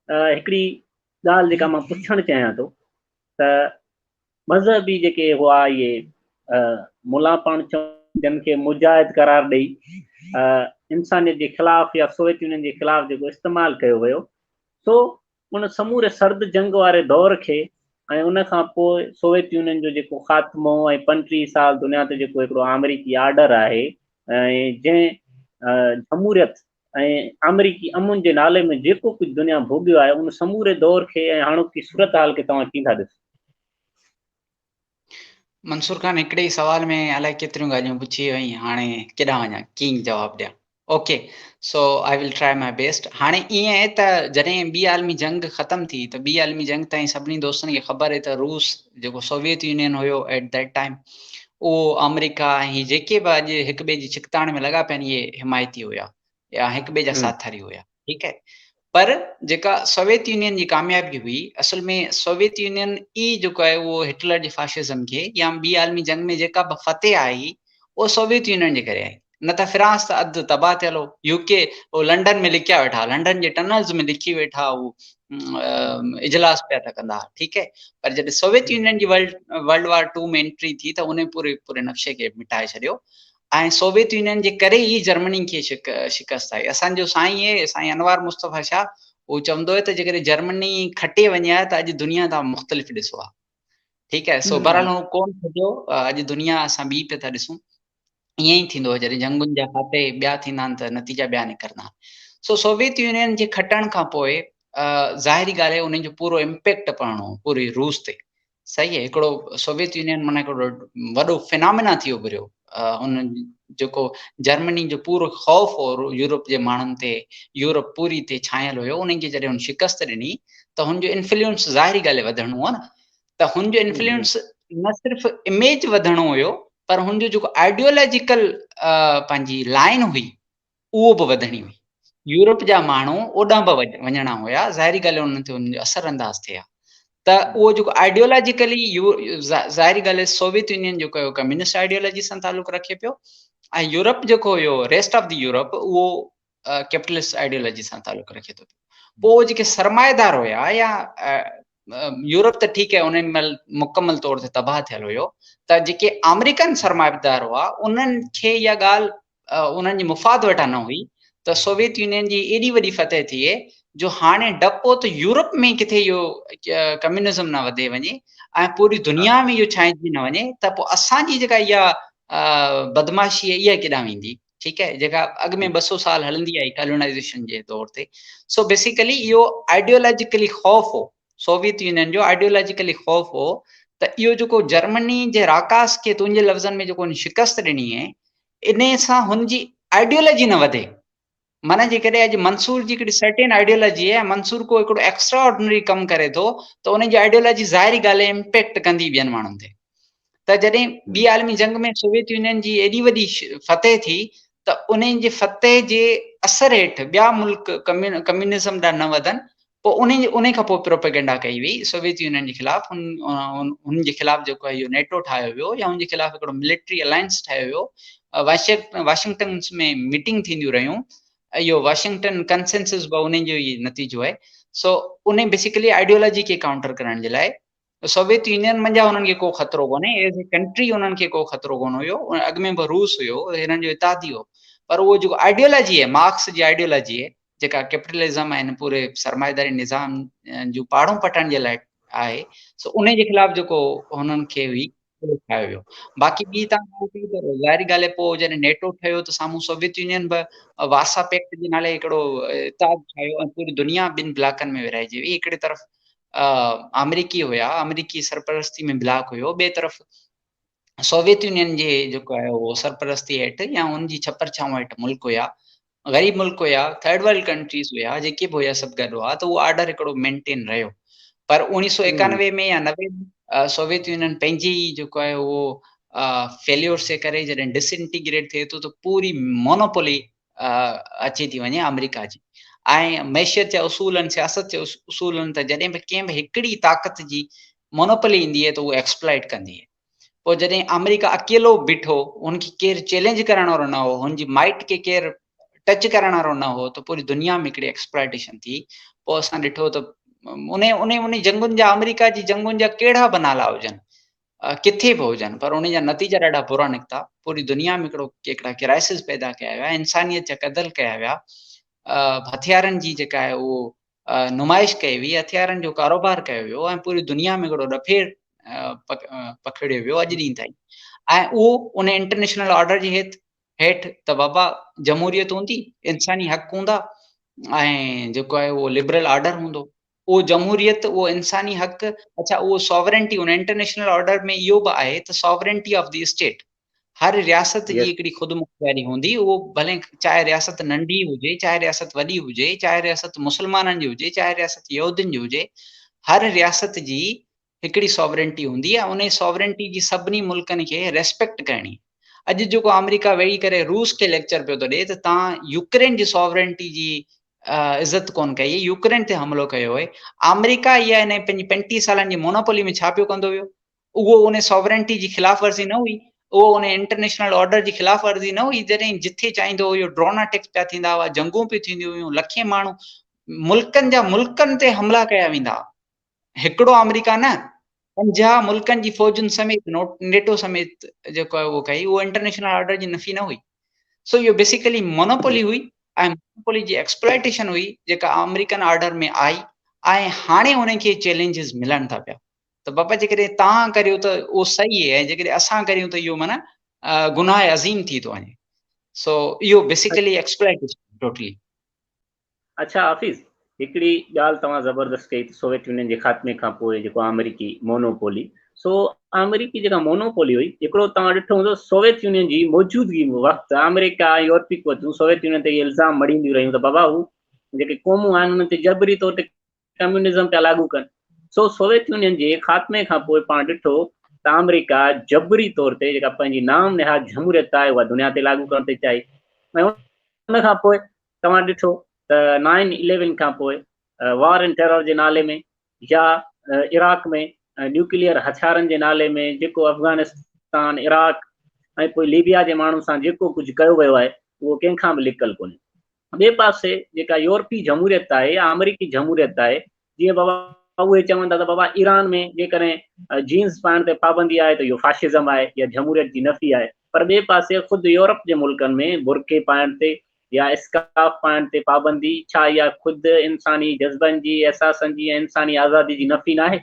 هڪڙي ڳالهه جيڪا مان پڇڻ چاهيان ٿو ته مذهبي جيڪي هئا اهي ملا پاڻ چون جن کي مجاهد قرار ڏئي انسانيت جي خلاف يا سوويت يونين جي خلاف جيڪو استعمال ڪيو ويو سو ان سموري سرد جنگ واري دور کي ۽ ان کان پوء سوويت يونين جو جيڪو خاتمو ۽ 35 سال دنيا تي جيڪو هڪڙو آمريڪي آرڊر آهي ۽ جنهن جمهوريت ۽ آمريڪي امن جي نالي ۾ جيڪو ڪجهه دنيا ڀوڳيو آهي ان سموري دور کي ۽ هاڻوڪي صورتحال کي توهان ڪيئن ٿا ڏسو؟ منصور خان هڪڙي ئي سوال ۾ الائي ڪيتريون ڳالهيون پڇي وئين، هاڻي ڪيڏانهن وڃان، ڪيئن جواب ڏيان. Okay so I will try my best. هاڻي ائين آهي ته جڏهن ٻي عالمي جنگ ختم ٿي ته ٻي عالمي جنگ تائين سڀني دوستن کي خبر هئي ته روس جيڪو سوويت يونين هيو ايٽ that time اهو آمريڪا ۽ هي جيڪي به اڄ هڪ ٻئي جي ڇڪتاڻ ۾ لڳا پيا آهن اهي حمايتي هيا يا هڪ ٻئي جا ساٿاري هيا. ٺيڪ آهي پر جيڪا سوويت يونين جي ڪاميابي هئي اصل ۾ سوويت يونين ئي جيڪو آهي اهو هٽلر جي فاشزم کي يا ٻي عالمي جنگ ۾ جيڪا به فتح آئي اهو سوويت يونين جي ڪري آئي نه ته فرانس ته اڌ تباهه ٿيل هو، يو ڪي هو لنڊن ۾ لڪيا ويٺا، لنڊن جي ٽنلز ۾ لڪي ويٺا هو اجلاس پيا ٿا ڪندا، ٺيڪ آهي پر جڏهن سوويت يونين جي ورلڊ وار 2 ۾ انٽري ٿي ته ان پوري پوري نقشي کي مٽائي ڇڏيو ۽ سوويت يونين جي ڪري ئي جرمني کي شڪست آئي. اسان جو سائين اهي سائين انوار مصطفيٰ شاهه اهو چوندو هو ته جيڪڏهن جرمني کٽي وڃي ها ته اڄ دنيا تان مختلف ڏسو ها. ٺيڪ آهي سو بهرحال هو ڪون کٽيو، اڄ دنيا اسان ٻي پيا ٿا ڏسون. ائين ئي ٿيندو آهي جڏهن جنگن جا فاتح ٻيا ٿيندا آهن ته نتيجا ٻيا نڪرندا آهن. سو سوويت يونين جي کٽڻ کان پوء ظاهري ڳالهه آهي انهن جو پورو امپيڪٽ پوڻو هو پوري روس تي. صحيح آهي هڪڙو سوويت يونين معنيٰ هڪڙو وڏو فنامينا ٿي اڀريو. ان جيڪو جرمني جو پورو خوف هو يورپ جي ماڻهن تي يورپ پوري تي ڇانيل هيو انهن کي جڏهن هن شڪست ڏني ته هن جو انفلوئنس ظاهري ڳالهه وڌڻو هو نه ته هن جو انفلوئنس نه صرف اميج وڌڻو هيو پر هن جو جيڪو آئيڊيولاجيڪل پنهنجي لائن هئي اهو به وڌڻي هئي. يورپ جا ماڻهو اوڏانهن به وڃڻا هيا، ظاهري ڳالهه انهن تي انهن جو اثر انداز ٿئي ها ته اهو جيڪو آئيڊيولاجيڪلي ظاهري ڳالهه سوويت يونين جيڪو هيو ڪميونسٽ آئيڊيولاجي سان تعلق رکي پيو ۽ يورپ جيڪو هيو ريسٽ آف the Europe اهو ڪيپٽلسٽ آئيڊيولاجي سان تعلق رکي ٿو پيو. پوء جيڪي سرمائيدار هيا يا يورپ ته ٺيڪ آهي انهن مهل مڪمل طور تي تباهه ٿيل هيو ته جيڪي آمريڪن سرمائيدار هئا انهن کي اها ڳالهه انهن جي مفاد وٽان نه هئي ته سوويت يونين جي ايڏي وڏي فتح ٿئي جو هاڻي ڊپ هو ته يورپ ۾ ڪٿي اهو ڪميونزم نه وڌي وڃي ۽ پوري دنيا ۾ اهو ڇانئجي نه وڃي ته پوء اسان جي جيڪا اها بدمعاشي آهي اها ڪيڏانهن ويندي. ٺيڪ آهي جيڪا اڳ ۾ 200 سال هلندي آئي ڪالونائيزيشن جي دور تي. سو بيسيڪلي اهو آئيڊيولاجيڪلي خوف هو سوويت يونين جو آئيڊيولاجيڪلي خوف هو ته اهو جيڪو جرمني جي راڪاس کي تنهنجي لفظن ۾ جيڪو هن شڪست ڏني آهي انهي سان هن جي آئيڊيولاجي نه وڌي. معنيٰ جيڪڏهن اڄ منصور جي هڪڙي سرٽين آئيڊيولاجي آهي ۽ منصور ڪو هڪڙو ايڪسٽرا آرڊنري ڪم ڪري ٿو ته ان جي آئيڊيولاجي ظاهري ڳالهه آهي امپيڪٽ ڪندي ٻين ماڻهن تي. ته جڏهن ٻي عالمي جنگ ۾ سوويت يونين جي ايڏي وڏي فتح ٿي ته انهن جي فتح جي اثر هيٺ ٻيا ملڪ ڪميونزم ڏانهن نه وڌن پوء انهي کان پوء پروپيگنڊا ڪئي وئي سوويت يونين جي خلاف هن جي خلاف جيڪو آهي اهو نيٽو ٺاهيو ويو يا هن جي خلاف هڪڙو ملٽري الائنس ٺاهيو ويو. واشنگٽن ۾ ميٽنگ ٿينديون رهيون اهو واشنگٽن ڪنسنسس به انهي جو ئي نتيجو آهي. سو انهي بيسيڪلي آئيڊيولاجي کي ڪائونٽر ڪرڻ جي لاء سوويت يونين منجهان انهن کي ڪو خطرو ڪونهي، ايز اي ڪنٽري انهن کي ڪو خطرو ڪونه هيو، اڳ ۾ به روس هيو، هنن جو اتحادي هو، پر اهو جيڪو آئيڊيولاجي آهي، مارڪس جي آئيڊيولاجي آهي، جيڪا ڪيپيٽلزم ۽ پوري سرمائيداري نظام جون پاڙون پٽڻ جي لاء آهي، سو انهي جي خلاف جيڪو هنن کي هئي اهو ٺاهيو ويو. باقي ٻي تان ڳالهه ڪئي ته ظاهري ڳالهه آهي پوء جڏهن نيٽو ٺهيو ته سامهون سوويت يونين به وارسا پيڪٽ جي نالي هڪڙو اتحاد ٺاهيو ۽ پوري دنيا ٻن بلاڪن ۾ ورهائجي وئي. هڪڙي طرف آمريڪي هيا، آمريڪي سرپرستي ۾ بلاڪ هيو، ٻئي طرف سوويت يونين جي جيڪو آهي اهو سرپرستي هيٺ يا ان جي ڇپر ڇانو هيٺ ملڪ هيا. غريب ملڪ هيا، ٿرڊ ورلڊ ڪنٽريز هيا، جيڪي به هيا سڀ گڏ هئا ته اهو آرڊر هڪڙو مينٽين رهيو. پر 1991 ۾ يا 90 ۾ سوويت يونين پنهنجي ئي جيڪو آهي اهو فيليورس جي ڪري جڏهن ڊس انٽيگريٽ ٿئي ٿو ته پوري مونوپولي اچي ٿي وڃي آمريڪا جي ۽ معيشت جا اصول آهن، سياست جا اصول آهن ته جڏهن به ڪنهن به هڪڙي طاقت جي مونوپولي ايندي آهي ته اهو ايڪسپلائٽ ڪندي آهي. پوء جڏهن آمريڪا اڪيلو بيٺو، هن کي ڪير چئلينج ڪرڻ وارو نه هو، هن جي مائٽ کي ڪير ٽچ ڪرڻ وارو نه هو ته پوري دنيا ۾ هڪڙي ايڪسپلائٽيشن ٿي. پوء اسان ڏٺو ته انهي انهي انهي جنگن جا آمريڪا جي جنگن جا ڪهڙا به نالا هجن، ڪٿي به هجن، پر انهي جا نتيجا ڏاڍا برا نڪتا. پوري دنيا ۾ هڪڙو هڪڙا ڪرائسس پيدا ڪيا ويا، انسانيت جا قتل ڪيا ويا، هٿيارن جي جيڪا آهي اهو نمائش ڪئي وئي، هٿيارن جو ڪاروبار ڪيو ويو ۽ پوري دنيا ۾ هڪڙو ڏڦيڙ پکيڙيو ويو اڄ ڏينهن تائين ۽ اهو ان انٽرنيشنل آرڊر جي هيٺ هيٺ ته بابا جمهوريت هوندي، انساني حق هوندا ۽ جيڪو آهي اهو لبرل آرڊر هوندو. اهو جمهوريت، اهو انساني حق، اڇا اهو ساورنٽي ان انٽرنيشنل آرڊر ۾ اهو به آهي ته ساورنٽي آف the state, هر رياست جي هڪڙي خودمختياري هوندي، اهو ڀلي چاهي رياست ننڍي هجي، چاهي رياست وڏي هجي، چاهي رياست مسلمانن جي هجي، چاهي رياست يهودين جي هجي، هر رياست جي هڪڙي ساورنٽي هوندي ۽ انهي ساورنٽي جي سڀني ملڪن کي ريسپيڪٽ ڪرڻي. اڄ جيڪو آمريڪا ويهي ڪري روس کي ليڪچر پيو ٿو ڏي ته تان يوڪرين جي ساورنٽي جي عزت ڪون ڪئي، يوڪرين تي حملو ڪيو آهي، آمريڪا اها انهي پنهنجي 35 سالن جي مونوپولي ۾ ڇا پيو ڪندو ويو؟ اهو ان ساورنٽي جي خلاف ورزي نه هئي، اهو ان انٽرنيشنل آرڊر جي خلاف ورزي نه هئي، جڏهن جٿي چاهيندو هو اهو ڊرون اٽيڪس پيا ٿيندا هئا، جنگون پيون ٿينديون هيون، لکين ماڻهو ملڪن جا ملڪن تي حملا ڪيا ويندا هئا، هڪڙو آمريڪا نه 50 ملڪن جي فوجن سميت نيٽو سميت جيڪو آهي اهو ڪئي، اهو انٽرنيشنل آرڊر جي نفي نه هئي. سو اهو بيسيڪلي مونوپولي هئي ۽ مونوپولي جي ايڪسپلائٽيشن هئي جيڪا آمريڪن آرڊر ۾ آئي ۽ هاڻي انهن کي چئلينجز ملن ٿا پيا. ته بابا جيڪڏهن توهان ڪريو ته اهو صحيح آهي ۽ جيڪڏهن اسان ڪريون ته اهو معنيٰ گناهه عظيم ٿي ٿو وڃي. سو اهو بيسيڪلي ايڪسپلائيٽيشن ٽوٽلي. اڇا حفيظ هڪڙي ڳالهه توهان زبردست ڪئي ته سوويت يونين جي خاتمي کان پوء جيڪو آمريڪي مونوپولي، سو آمريڪي جيڪا مونوپولي هئي، هڪڙو توهان ڏٺو هوندو سوويت يونين جي موجودگي وقت آمريڪا ۽ يورپي قوتون سوويت يونين تي اهي الزام مڙهينديون رهيون ته بابا هو جيڪي قومون آهن انهن تي جبري طور تي ڪميونزم پيا لاڳو ڪن. سو سوويت يونين جي خاتمي کان پوء پاڻ ڏٺو ته آمريڪا جبري طور تي جيڪا پنهنجي نام نهاد جمهوريت آهي اها دنيا تي لاڳو ڪرڻ ٿي چاهي ۽ ان کان پوء توهان ڏٺو ته نائن اليون کان پوء وار ان ٽيرر جي نالي ۾ يا عراق ۾ نيوڪليئر هٿيارن جي نالي ۾ جيڪو افغانستان، عراق ۽ پوء ليبيا جي ماڻهن سان جيڪو ڪجهه ڪيو ويو آهي اهو ڪنهن کان به لڪل ڪونهي. ٻئي پاسي جيڪا يورپي جمهوريت آهي يا آمريڪي جمهوريت آهي، جيئن بابا اهي چون ٿا ته بابا ايران ۾ جيڪڏهن جينز پائڻ تي پابندي آهي ته اهو فاشزم آهي يا جمهوريت جي نفي آهي، پر ٻئي پاسي خود يورپ جي ملڪن ۾ برقعي پائڻ تي يا اسڪارف پائڻ تي پابندي، ڇا اها خود انساني جذبن جي، احساسن جي ۽ انساني آزادي جي نفي ناهي؟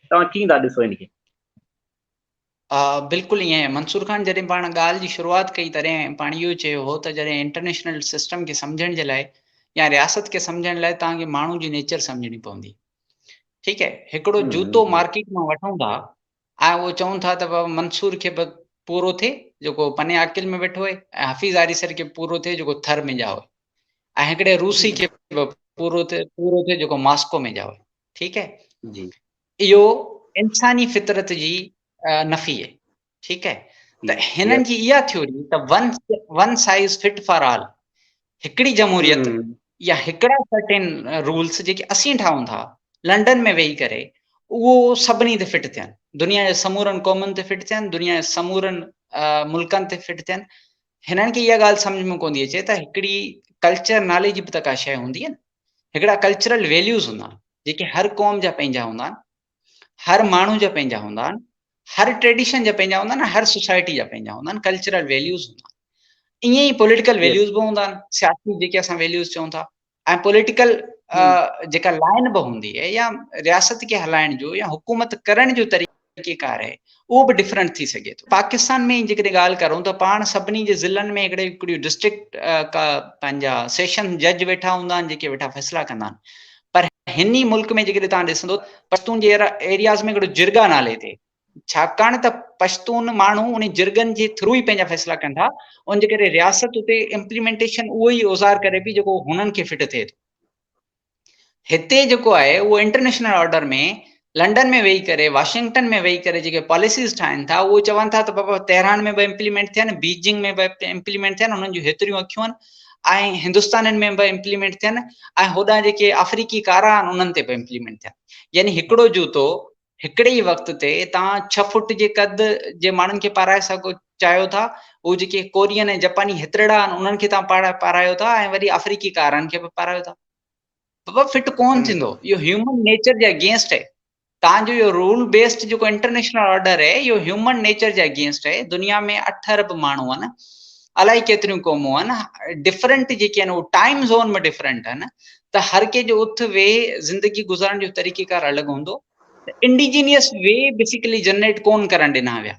توهان ڪيئن ٿا ڏسو ان کي؟ بلڪل ائين منصور خان، جڏهن پاڻ ڳالهه جي شروعات ڪئي تڏهن پاڻ اهو چيو هو ته جڏهن انٽرنيشنل سسٽم کي سمجهڻ جي لاء يا رياست کي سمجهڻ لاء توهان کي ماڻهو جي نيچر سمجهڻي پوندي. ٺيڪ آهي، هڪڙو جوتو مارڪيٽ مان وٺون ٿا ۽ اهو چون ٿا ته بابا منصور کي به پورو ٿئي جيڪو پني عاقل ۾ ويٺو آهي ۽ حفيظ آريسر کي پورو ٿئي جيڪو ٿر ۾ ڄائو آهي ۽ هڪڙي روسي کي به پورو ٿئي پورو ٿئي جيڪو ماسڪو ۾ ڄائو آهي. ٺيڪ آهي، جي اهو انساني فطرت جي نفي آهي. ٺيڪ آهي، ته هنن جي اها ٿيوري ته one size fit for all, هڪڙي جمهوريت يا هڪڙا سرٽين رولس جيڪي اسين ٺاهون ٿا لنڊن ۾ ويهي ڪري، اهو سڀني تي فٽ ٿين، دنيا جي سمورن قومن تي فٽ ٿين، دنيا جي سمورن ملڪن تي فٽ ٿين. هنن کي اها ڳالهه سمجهه ۾ ڪونه ٿي اچي ته هڪڙي ڪلچر نالي جي به ته ڪا شيء هوندي آهي نه، هڪڙا ڪلچرل ويليوز هوندا آهن جيڪي هر قوم جا پنهنجا هوندا آهن، هر ماڻهو جا پنهنجا هوندا آهن، هر ٽريڊيشن جا پنهنجا هوندا آهن، هر سوسائٽي جا پنهنجا هوندا آهن، ڪلچرل ويليوز هوندا آهن. ائين ئي پوليٽيڪل ويليوز به هوندا آهن، سياسي جيڪي اسان ويليوز چئون ٿا ۽ پوليٽيڪل جيڪا لائن به هوندي آهي يا رياست کي هلائڻ جو يا حڪومت ڪرڻ جو طريقي ڪار آهي اهو به ڊفرنٽ ٿي سگهي ٿو. پاڪستان ۾ جيڪڏهن ڳالهه ڪرون ته پاڻ سڀني جي ضلعن ۾ هڪڙي هڪڙيون ڊسٽرڪٽ پنهنجا سيشن جج ويٺا هوندا آهن جيڪي ويٺا فيصلا ڪندا آهن، پر هن ئي ملڪ ۾ جيڪڏهن توهان ڏسندو پشتون جي ايرياز ۾ هڪڙو جرگا نالي ٿئي، ڇاڪاڻ ته پشتون ماڻهو ان جرگن جي ٿرو ئي پنهنجا فيصلا ڪن ٿا، ان جي ڪري رياست اتي امپليمينٽيشن اهو ئي اوزار ڪري پئي جيڪو هنن کي فٽ ٿئي ٿو. هتي جيڪو آهي اهو انٽرنيشنل آرڊر ۾ لنڊن ۾ ويهي ڪري، واشنگٽن ۾ ويهي ڪري جيڪي پاليسيز ٺاهن ٿا اهو چون ٿا ته بابا تهران ۾ به امپليمينٽ ٿين، بيجنگ ۾ به امپليمينٽ ٿين، انهن جون هيتريون اکيون آهن ۽ هندستانين ۾ به امپليمينٽ ٿين ۽ هوڏانهن جيڪي آفريقي ڪارا آهن انهن تي به امپليمينٽ ٿين. يعني هڪڙو جوتو هڪڙي ئي وقت تي توهان 6 فوٽ جي قد جي ماڻهن کي پارائي سگهو چاهيو ٿا، هو جيڪي ڪورين ۽ جپاني هيترڙا آهن انهن کي توهان پارايو ٿا ۽ وري آفريقي ڪارن کي به پارايو ٿا. بابا فٽ ڪون ٿيندو، اهو هيومن نيچر جي اگينسٽ آهي. توهان جو اهو رول بيسڊ جيڪو انٽرنيشنل آرڊر آهي اهو هيومن نيچر جي اگينسٽ آهي. دنيا ۾ 8 ارب ماڻهو آهن، الائي ڪيتريون قومون آهن، ڊفرنٽ جيڪي آهن اهو ٽائيم زون ۾ ڊفرنٽ آهن، ته هر ڪنهن جو اٿ ويهه زندگي گذارڻ جو طريقي ڪار الڳ هوندو. ته انڊيجينيس وي بيسيڪلي جنريٽ ڪون ڪرڻ ڏنا ويا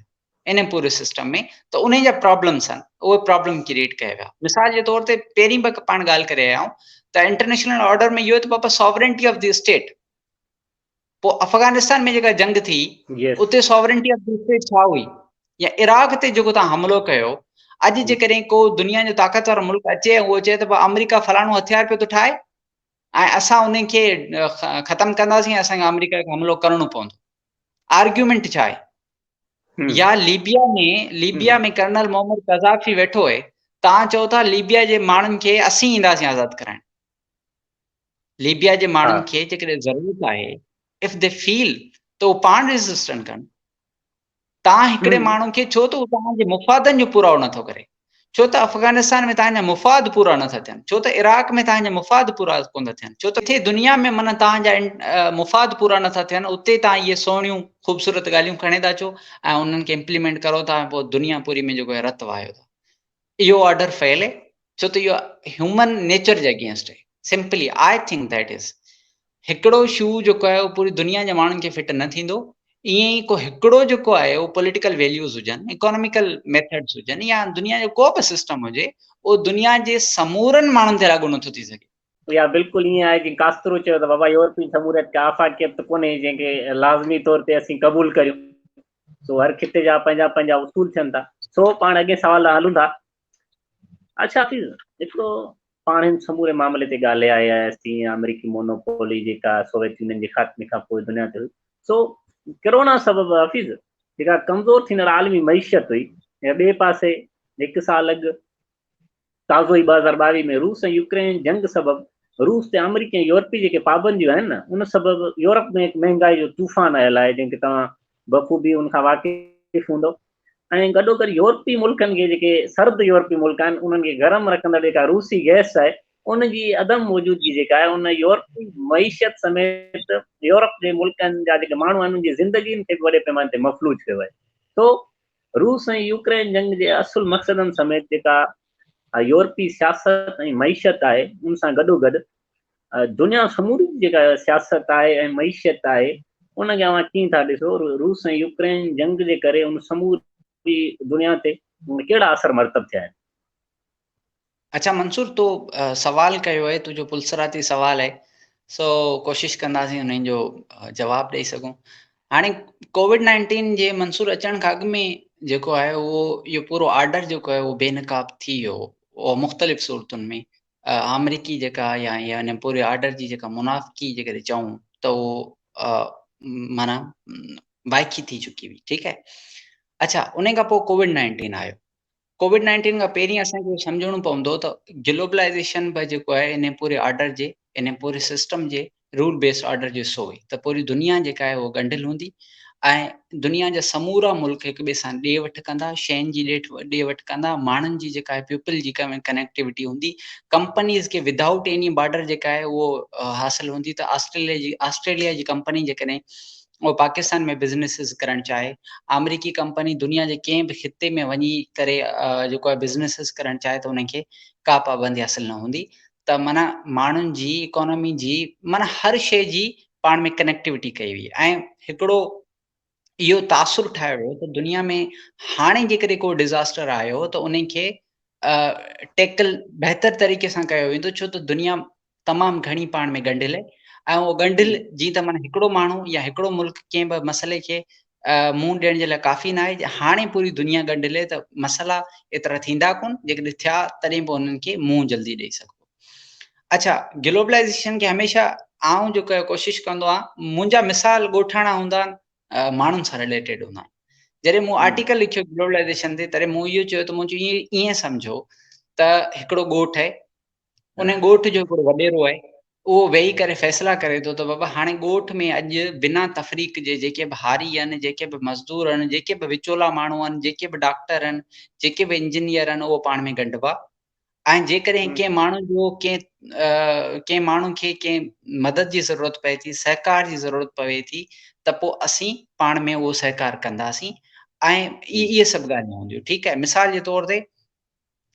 ان پوري سسٽم ۾، ته انهي جا پرابلمس آهن، اهي پرابلم ڪريئيٽ ڪيا ويا. مثال جي طور تي پهرين به پاڻ ڳالهه ڪري آيا آهيون ته انٽرنيشنل آرڊر ۾ اهو ته بابا ساورنٽي آف the state, پوء افغانستان ۾ جيڪا جنگ ٿي اتي ساورنٽي آف the state ڇا هئي، يا عراق تي جيڪو تان حملو ڪيو، اڄ جيڪڏهن ڪو دنيا جو طاقتور ملڪ اچي ۽ اهو چئي ته آمريڪا فلاڻو هٿيار پيو ٿو ٺاهي ۽ اسان ان کي ختم ڪنداسين، اسان کي آمريڪا کي حملو ڪرڻو پوندو، آرگيومينٽ ڇا آهي؟ يا Libya ۾ Libya ۾ colonel Muammar Gaddafi ويٺو آهي، تان چئو ٿا ليبيا جي ماڻهن کي اسين اينداسين آزاد ڪرائڻ. ليبيا جي ماڻهن کي جيڪڏهن ضرورت آهي، if the feel, ته هو پاڻ ريزسٽنس ڪن. تان هڪڙي ماڻهو کي ڇو ته هو توهان جي مفادن جو پورائو نٿو ڪري، ڇو ته افغانستان ۾ توهان جا مفاد پورا نٿا ٿين، ڇو ته عراق ۾ توهان جا مفاد پورا ڪونه ٿا ٿين، ڇو ته ڪٿي دنيا ۾ معنيٰ توهان جا مفاد پورا نٿا ٿين، اتي توهان اهي سهڻيون خوبصورت ڳالهيون کڻي ٿا اچو ۽ انهن کي امپليمينٽ ڪرو ٿا ۽ پوء دنيا پوري ۾ جيڪو رت وهايو ٿا. اهو آرڊر فيل آهي، ڇو ته اهو هيومن نيچر جي اگينسٽ آهي. سمپلي I think that از هڪڙو شو جيڪو آهي اهو پوري دنيا جي ماڻهن کي فٽ نه ٿيندو. ائين ئي ڪو هڪڙو جيڪو آهي اهو پوليٽيڪل ويليوز هجن، اڪاناميڪل ميٿڊز هجن يا دنيا جو ڪو به سسٽم هجي، اهو دنيا جي سمورن ماڻهن تي لاڳو نٿو ٿي سگهي. يا بلڪل ائين آهي جيئن ڪاسترو چيو ته بابا يورپي جمهوريت ڪا آفاقيت ته ڪونهي جنهن کي لازمي طور تي اسين قبول ڪريون. سو هر خطي جا پنهنجا پنهنجا اصول ٿين ٿا. سو پاڻ اڳئين سوال ڏانهن هلون ٿا. اڇا حفيظ هڪڙو پاڻ هن سموري معاملي تي ڳالهائي آيا آهياسين آمريڪي مونوپولي جيڪا سوويت يونين جي خاتمي کان پوء دنيا تي هئي سو ڪرونا سبب حفيظ جيڪا ڪمزور ٿيندڙ عالمي معيشت هئي يا ٻئي پاسي هڪ سال اڳ تازو ئي 2022 ۾ روس ۽ يوڪرين جنگ سبب روس تي آمريڪي ۽ يورپي جيڪي پابنديون آهن نه ان سبب يورپ ۾ هڪ مهنگائي جو طوفان آيل آهي جنهن کي توهان بخوبي ان کان واقف هوندو ۽ گڏوگڏ يورپي ملڪن کي جيڪي سرد يورپي ملڪ آهن انهن کي گرم رکندڙ جيڪا روسي گئس آهي ان جي عدم موجودگي جيڪا آهي ان يورپي معيشت سميت يورپ جي ملڪن جا جيڪي ماڻهو آهن انهن جي زندگين کي به وڏي پيماني تي مفلوج ڪيو آهي. سو روس ۽ يوڪرين جنگ جي اصل مقصدن سميت جيڪا يورپي سياست ۽ معيشت آهي ان سان گڏوگڏ دنيا سموري جيڪا سياست آهي ۽ معيشت آهي ان کي اوهان ڪيئن ٿا ڏسو روس ۽ يوڪرين جنگ جي ڪري ان سموري دنيا تي ڪهڙا اثر مرتب ٿيا آهن؟ اڇا منصور تو سوال ڪيو آهي تنهنجو پلسراتي سوال آهي سو ڪوشش ڪنداسين انهن جو جواب ڏئي سگهون هاڻي ڪووڊ 19 جي منصور اچڻ کان اڳ ۾ جيڪو آهي اهو اهو پورو آرڊر جيڪو آهي اهو بي نقاب ٿي ويو اهو مختلف صورتن ۾ آمريڪي جيڪا يا يا ان پوري آرڊر جي جيڪا منافقي جيڪڏهن چئون ته اهو معنيٰ وائکي ٿي چڪي هئي ٺيڪ آهي اڇا ان کان پوء ڪووڊ نائنٽين آيو ڪووڊ نائنٽين کان پهرين اسانکي سمجهڻو پوندو ته گلوبلائزيشن به جيڪو آهي ان پوري آرڊر جي ان پوري سسٽم جي رول بيسڊ آرڊر جو حصو هئي ته پوري دنيا جيڪا آهي اها ڳنڍيل هوندي ۽ دنيا جا سمورا ملڪ هڪ ٻئي سان ڏي وٺ ڪندا، شين جي ڏي وٺ ڪندا، ماڻهن جي جيڪا آهي پيپل جي ڪنيڪٽيوٽي هوندي، ڪمپنيز کي ودائوٽ ايني بارڊر جيڪا آهي اهو حاصل هوندي ته آسٽريليا جي آسٽريليا جي ڪمپني جيڪڏهن اهو پاڪستان ۾ بزنيسز ڪرڻ چاهي، آمريڪي ڪمپني دنيا جي ڪنهن به خطي ۾ وڃي ڪري جيڪو آهي بزنيسز ڪرڻ چاهي ته ان کي ڪا پابندي حاصل نه هوندي ته معنيٰ ماڻهن جي اڪانومي جي معنيٰ هر شيء جي پاڻ ۾ ڪنيڪٽيوٽي ڪئي وئي ۽ هڪڙو اهو تاثر ٺاهيو ويو ته دنيا ۾ هاڻي جيڪڏهن ڪو ڊزاسٽر آيو ته ان کي ٽيڪل بهتر طريقي سان ڪيو ويندو ڇو ته دنيا تمام گهڻي پاڻ ۾ ڳنڍيل آهي ۽ اهو ڳنڍيل جيئن ته معنيٰ هڪڙو ماڻهو يا هڪڙو ملڪ ڪنهن به مسئلي کي منهن ڏيڻ جي لاء ڪافي ناهي هاڻي پوري دنيا ڳنڍيل آهي ته مسئلا ايترا ٿيندا ڪون جيڪڏهن ٿيا تڏهن به انهن کي منهن جلدي ڏئي سگهبو اڇا گلوبلائزيشن کي هميشه آئون جو ڪوشش ڪندو آهيان منهنجا مثال ڳوٺاڻا هوندا آهن ماڻهن سان رليٽيڊ هوندا آهن جڏهن مون آرٽيڪل لکيو گلوبلائزيشن تي تڏهن مون اهو چيو ته مون چيو ائين سمجهو ته هڪڙو ڳوٺ آهي ان ڳوٺ جو هڪڙو وڏيرو آهي اهو ويهي ڪري فيصلا ڪري ٿو ته بابا هاڻي ڳوٺ ۾ اڄ بنا تفريق جي جيڪي به هاري آهن جيڪي به مزدور آهن جيڪي به وچولا ماڻهو آهن جيڪي به ڊاڪٽر آهن جيڪي به انجنيئر آهن اهو پاڻ ۾ ڳنڍبا ۽ جيڪڏهن ڪنهن ماڻهو جو ڪنهن ڪنهن ماڻهو کي ڪنهن مدد جي ضرورت پئي ٿي سهڪار جي ضرورت پوي ٿي ته پوء اسين پاڻ ۾ اهو سهڪار ڪنداسين ۽ اهي سڀ ڳالهيون هونديون ٺيڪ آهي مثال جي طور تي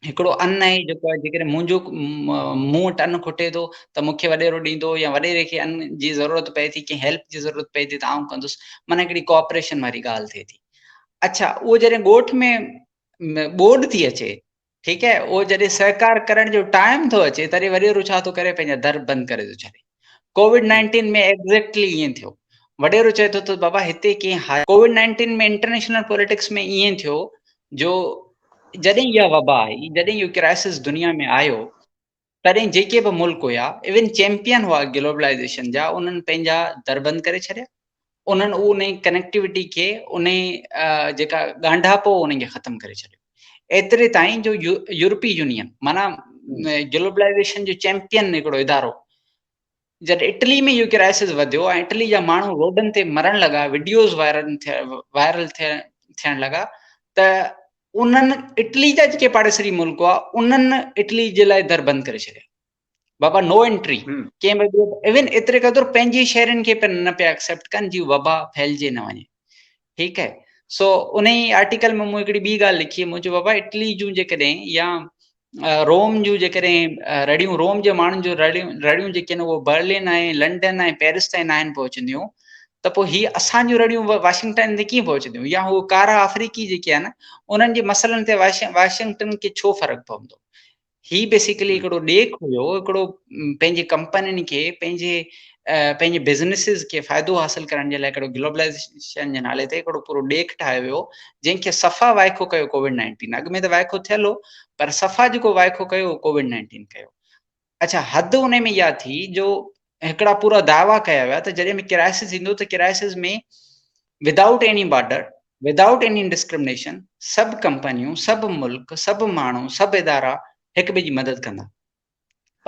هڪڙو ان آهي جيڪو آهي جيڪڏهن منهنجو مون وٽ ان کٽي ٿو ته مون کي وڏيرو ڏيندو يا وڏيري کي ان جي ضرورت پئي ٿي ڪنهن هيلپ جي ضرورت پئي ٿي ته آئون ڪندس معنيٰ هڪڙي ڪوآپريشن واري ڳالهه ٿئي ٿي اڇا اهو جڏهن ڳوٺ ۾ ٻوڏ ٿي اچي ٺيڪ آهي اهو جڏهن سهڪار ڪرڻ جو ٽائيم ٿو اچي تڏهن وڏيرو ڇا ٿو ڪري پنهنجا در بند ڪري ٿو ڇڏي ڪووڊ 19 ۾ ايگزيڪٽلي ائين ٿيو وڏيرو چئي ٿو ته بابا هتي ڪنهن ها ڪووڊ 19 ۾ انٽرنيشنل پوليٽڪس ۾ ائين ٿيو جو جڏهن اها وبا آئي جڏهن اهو ڪرائسس دنيا ۾ آيو تڏهن جيڪي به ملڪ هيا ايون چيمپيئن هئا گلوبلائزيشن جا انهن پنهنجا در بند ڪري ڇڏيا انهن انهي ڪنيڪٽيوٽي کي انهي جيڪا ڳانڍاپو انهن کي ختم ڪري ڇڏيو ايتري تائين جو يورپي يونين معنيٰ گلوبلائزيشن جو چيمپيئن هڪڙو ادارو جڏهن اٽلي ۾ اهو ڪرائسس وڌيو ۽ اٽلي جا ماڻهو روڊن تي مرڻ لڳا وڊيوز وائرل وائرل ٿيڻ لڳا ته انهن اٽلي جا جيڪي پاڙيسري ملڪ هئا انهن اٽلي جي لاء در بند ڪري ڇڏيا بابا نو انٽري ڪنهن به ٻئي ايون ايتري قدر پنهنجي شهرين کي پڻ نه پيا ايڪسيپٽ ڪن جي وبا ڦهلجي نه وڃي ٺيڪ آهي سو ان ئي آرٽيڪل ۾ مون هڪڙي ٻي ڳالهه لکي مون چيو بابا اٽلي جون جيڪڏهن يا روم جون جيڪڏهن رڙيون روم جي ماڻهن جون رڙيون رڙيون جيڪي آهن اهو برلن ۽ لنڊن ۽ پيرس تائين ناهن پهچنديون ته پوء هي اسان جون رڙيون واشنگٽن تي ڪيئن پهچنديون يا هو ڪارا آفريقي جيڪي آهن انهن جي مسئلن تي واشنگٽن کي ڇو فرق پوندو؟ هي بيسيڪلي هڪڙو ڏيک هيو، هڪڙو پنهنجي ڪمپنين کي پنهنجي پنهنجي بزنسز کي فائدو حاصل ڪرڻ جي لاء هڪڙو گلوبلائزيشن جي نالي تي هڪڙو پورو ڏيک ٺاهيو ويو جنهن کي صفا وائکو ڪيو ڪووڊ 19 اڳ ۾ ته وائکو ٿيل هو پر صفا جيڪو وائکو ڪيو اهو ڪووڊ 19 ڪيو. اڇا حد ان ۾ اها ٿي جو هڪڙا پورا دعويٰ ڪيا ويا ته جڏهن به ڪرائسس ايندو ته crisis ۾ without any border without any discrimination سڀ ڪمپنيون سڀ ملڪ سڀ ماڻهو سڀ ادارا هڪ ٻئي جي مدد ڪندا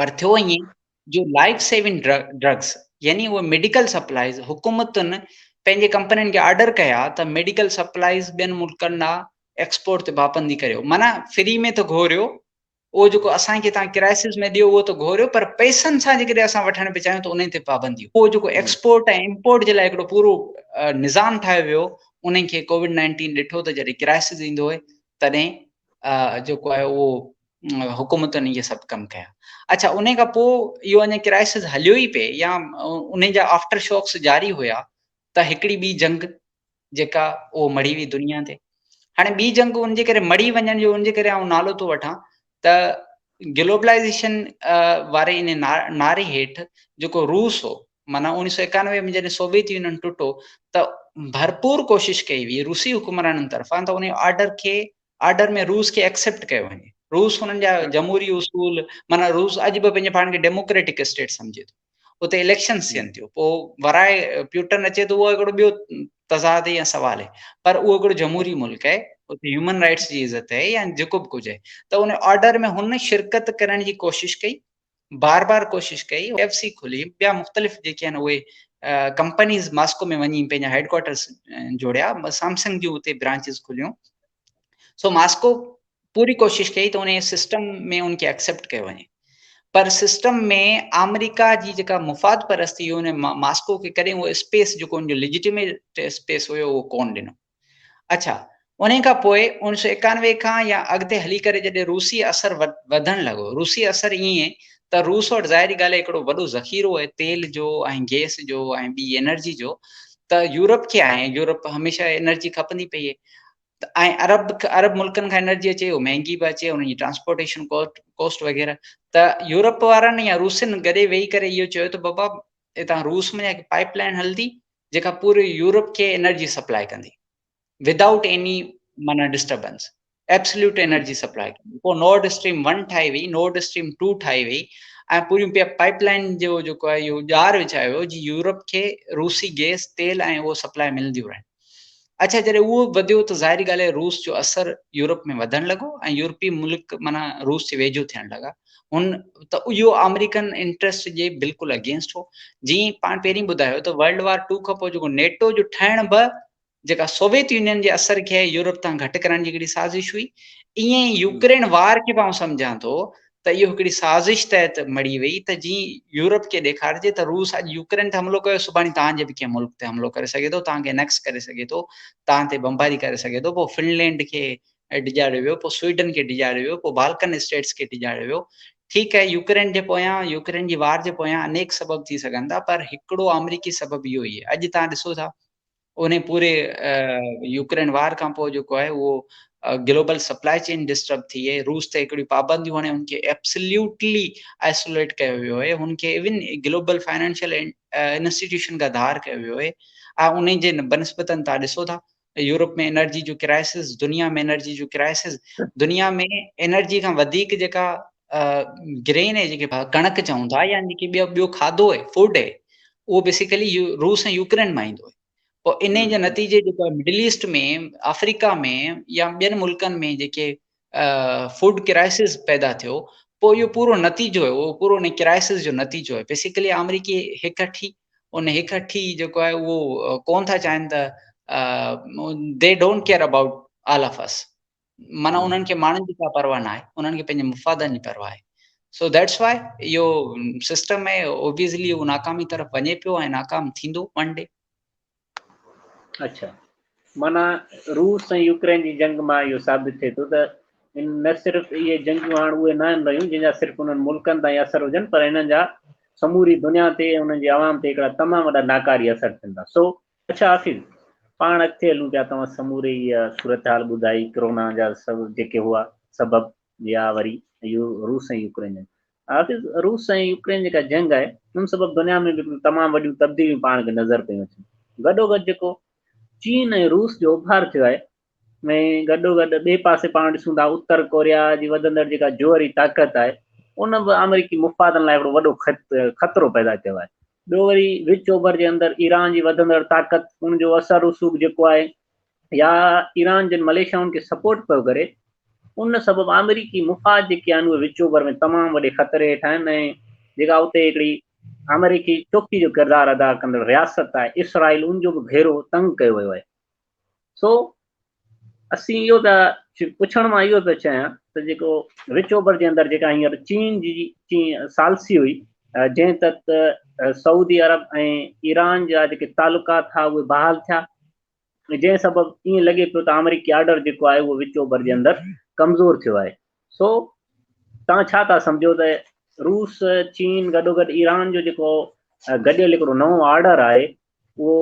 پر ٿيو ائين جو لائف سيونگ ڊرگس يعني اهي ميڊيڪل سپلائز حڪومتن پنهنجي ڪمپنين کي آرڊر ڪيا ته ميڊيڪل سپلائز ٻين ملڪن ڏانهن ايڪسپورٽ تي پابندي ڪريو معنيٰ فري ۾ ته گهوريو اهو جيڪو اسان کي توهان ڪرائسز ۾ ڏيو اهو ته گهوريو پر پئسن سان جيڪڏهن اسان وٺڻ به چاهيون ته انهي تي پابندي. اهو جيڪو ايڪسپورٽ ۽ امپورٽ جي لاء هڪڙو پورو نظام ٺاهيو ويو انهي کي ڪووڊ نائنٽين ڏٺو ته جڏهن ڪرائسز ايندو آهي تڏهن جيڪو آهي اهو حڪومتن اهي سڀ ڪم ڪيا. اڇا انهي کان پوء اهو اڃا ڪرائسز هليو ئي پئي يا انهي جا آفٽر شاڪس جاري هيا ته هڪڙي ٻي جنگ جيڪا اهو مڙهي وئي دنيا تي. هاڻي ٻي جنگ ان جي ڪري مڙهي وڃڻ جو ان جي ڪري آئون نالو ٿو وٺان ته گلوبلائزيشن واري ان نعري هيٺ جيڪو روس هو معنيٰ اوڻيهه سو ايڪانوي ۾ جڏهن سوويت يونين ٽٽو ته ڀرپور ڪوشش ڪئي وئي روسي حڪمرانن طرفان ته ان آرڊر کي آرڊر ۾ روس کي ايڪسيپٽ ڪيو وڃي. روس انهن جا جمهوري اصول معنيٰ روس اڄ به پنهنجي پاڻ کي ڊيموڪريٽڪ اسٽيٽ سمجهي ٿو. اتي اليڪشنز ٿين ٿيون پوء ورائي پيوٽن اچي ٿو اهو هڪڙو ٻيو تضاد يا سوال آهي پر اهو هڪڙو جمهوري ملڪ آهي اتي هيومن رائٽس جي عزت آهي يا جيڪو به ڪجهه آهي ته ان آرڊر ۾ هن شرڪت ڪرڻ جي ڪوشش ڪئي بار بار ڪوشش ڪئي ايف سي کلي ٻيا مختلف جيڪي آهن اهي ڪمپنيز ماسڪو ۾ وڃي پنهنجا هيڊ ڪوارٽرز جوڙيا سامسنگ جون اتي برانچز کليون سو ماسڪو پوري ڪوشش ڪئي ته ان سسٽم ۾ ان کي ايڪسيپٽ ڪيو وڃي پر سسٽم ۾ آمريڪا جي جيڪا مفاد پرستي هئي ان ماسڪو کي ڪڏهن اهو اسپيس جيڪو ان جو ليجيٽيميٽ اسپيس هيو اهو ڪون ڏنو اڇا انهي کان پوء اوڻيھ سو ايڪانوي کان يا اڳتي هلي ڪري جڏهن روسي اثر وڌڻ لڳو، روسي اثر ائين ته روس وٽ ظاهري ڳالهه آهي هڪڙو وڏو ذخيرو آهي تيل جو ۽ گئس جو ۽ ٻي انرجي جو ته يورپ کي آهي يورپ هميشه انرجي کپندي پئي آهي ۽ عرب عرب ملڪن کان انرجي اچي اهو مهنگي به اچي انهن جي ٽرانسپورٽيشن ڪوسٽ وغيره ته يورپ وارن يا روسين گڏي ويهي ڪري اهو چيو ته بابا هتان روس ۾ هڪ پائپ لائن هلندي جيڪا پوري يورپ کي انرجي سپلائي ڪندي ودائوٽ ايني معنيٰ ڊسٽربنس ايبسليوٽ انرجي سپلائي ڪندي پوء نارڊ اسٽريم ون ٺاهي وئي نارڊ اسٽريم ٽو ٺاهي وئي ۽ پوريون پائپ لائن جو جيڪو آهي اهو ڄار وڇايو ويو جي يورپ کي روسي گيس تيل ۽ اهو سپلائي ملنديون رهن اڇا جڏهن اهو وڌيو ته ظاهري ڳالهه آهي روس جو اثر يورپ ۾ وڌڻ لڳو ۽ يورپي ملڪ معنيٰ روس جي ويجهو ٿيڻ لڳا هن ته اهو آمريڪن انٽرسٽ جي بلڪل اگينسٽ هو جيئن پاڻ پهرين ٻڌايو ته ورلڊ وار ٽو کان پوء جيڪو نيٽو جو ٺهڻ به جيڪا سوويت يونين جي اثر کي يورپ تان گهٽ ڪرڻ جي هڪڙي سازش هئي ائين ئي يوڪرين وار کي به آئون سمجهان ٿو ته اهو هڪڙي سازش تحت مڙهي وئي ته جيئن يورپ کي ڏيکارجي ته روس اڄ يوڪرين تي حملو ڪيو سڀاڻي توهان جي به ڪنهن ملڪ تي حملو ڪري سگهي ٿو، توهان کي انيڪس ڪري سگهي ٿو، توهان تي بمباري ڪري سگهي ٿو، پوء فنلينڊ کي ڊيڄاريو ويو، پوء سوئيڊن کي ڊيڄاريو ويو، پوء بالڪن اسٽيٽس کي ڊيڄاريو ويو. ٺيڪ آهي يوڪرين جي پويان يوڪرين جي وار جي پويان انيڪ سبب ٿي سگهن ٿا پر هڪڙو آمريڪي سبب اهو ئي آهي. اڄ توهان ڏسو ٿا انهي پوري يوڪرين وار کان پوء جيڪو آهي اهو گلوبل سپلائي چين ڊسٽرب ٿي آهي روس تي هڪڙيون پابنديون هڻي ان کي ايبسليوٽلي آئسوليٽ ڪيو ويو آهي هن کي ايون گلوبل فائنانشل انسٽيٽيوشن کان ڌار ڪيو ويو آهي ۽ انهي جي بنسبتن تان ڏسو ٿا يورپ ۾ انرجي جو ڪرائسس دنيا ۾ انرجي جو ڪرائسس دنيا ۾ انرجي کان وڌيڪ جيڪا گرين آهي جيڪي ڪڻڪ چئون ٿا يا جيڪي ٻيو ٻيو کاڌو آهي فوڊ آهي اهو بيسيڪلي روس ۽ يوڪرين مان ايندو آهي پوء انهي جي نتيجي جيڪو مڊل ايسٽ ۾ آفريڪا ۾ يا ٻين ملڪن ۾ جيڪي فوڊ ڪرائسس پيدا ٿيو پوء اهو پورو نتيجو آهي اهو پورو ان ڪرائسس جو نتيجو آهي بيسيڪلي آمريڪي هڪ هٺي ان هڪ هٺي جيڪو آهي اهو ڪون ٿا چاهين ته they don't care about all of us معنيٰ انهن کي ماڻهن جي ڪا پرواهه ناهي انهن کي پنهنجي مفادن جي پرواهه آهي سو that's why اهو سسٽم ۾ اوبويسلي اهو ناڪامي طرف وڃي پيو ۽ ناڪام ٿيندو ون ڊي. اڇا معنيٰ روس ۽ يوڪرين جي جنگ مان اهو ثابت ٿئي ٿو ته نه صرف اهي جنگيون هاڻ اهي ناهن رهيون جن جا صرف انهن ملڪن تائين اثر هجن پر انهن جا سموري دنيا تي ۽ انهن جي عوام تي هڪڙا تمام وڏا ناڪاري اثر ٿين ٿا. سو اڇا حفيظ پاڻ اڳتي هلون پيا توهان سموري اها صورتحال ٻڌائي ڪرونا جا سڀ جيڪي هئا سبب يا وري روس ۽ يوڪرين جنگ. حافظ روس ۽ يوڪرين جيڪا جنگ آهي ان سبب دنيا ۾ به تمام وڏيون تبديليون پاڻ کي نظر پيون اچن. گڏوگڏ جيڪو چين ۽ روس جو اڀار ٿيو آهي ۽ گڏوگڏ ٻئي پاسي پاڻ ڏسون ٿا اتر ڪوريا جي وڌندڙ جيڪا جوهري طاقت آهي ان به آمريڪي مفادن لاء هڪڙو وڏو خطرو پيدا ڪيو آهي. ٻيو وري وچ اوڀر جي اندر ايران جي وڌندڙ طاقت ان جو اثر رسوخ جيڪو آهي يا ايران جن مليشيائن کي سپورٽ پيو ڪري ان سبب آمريڪي مفاد جيڪي آهن اهي وچ اوڀر ۾ تمام وڏي خطري هيٺ آهن ۽ جيڪا اتي هڪڙي آمريڪي چوڪي جو ڪردار ادا ڪندڙ رياست آهي اسرائيل ان جو به گهيرو تنگ ڪيو ويو آهي. سو اسين اهو پيا پڇڻ مان اهو پيو چاهيان ته جيڪو وچ اوڀر جي اندر جيڪا هينئر چين جي چين ثالثي هئي جنهن تحت سعودي عرب ۽ ايران جا جيڪي تعلقات ٿا اهي بحال ٿيا جنهن سبب ائين لڳي پيو ته آمريڪي آرڊر جيڪو آهي اهو وچ اوڀر جي اندر ڪمزور ٿيو آهي سو توهان ڇا ٿا سمجهو ته روس چين گڏوگڏ ايران جو جيڪو گڏيل هڪڙو نئون آرڊر آهي اهو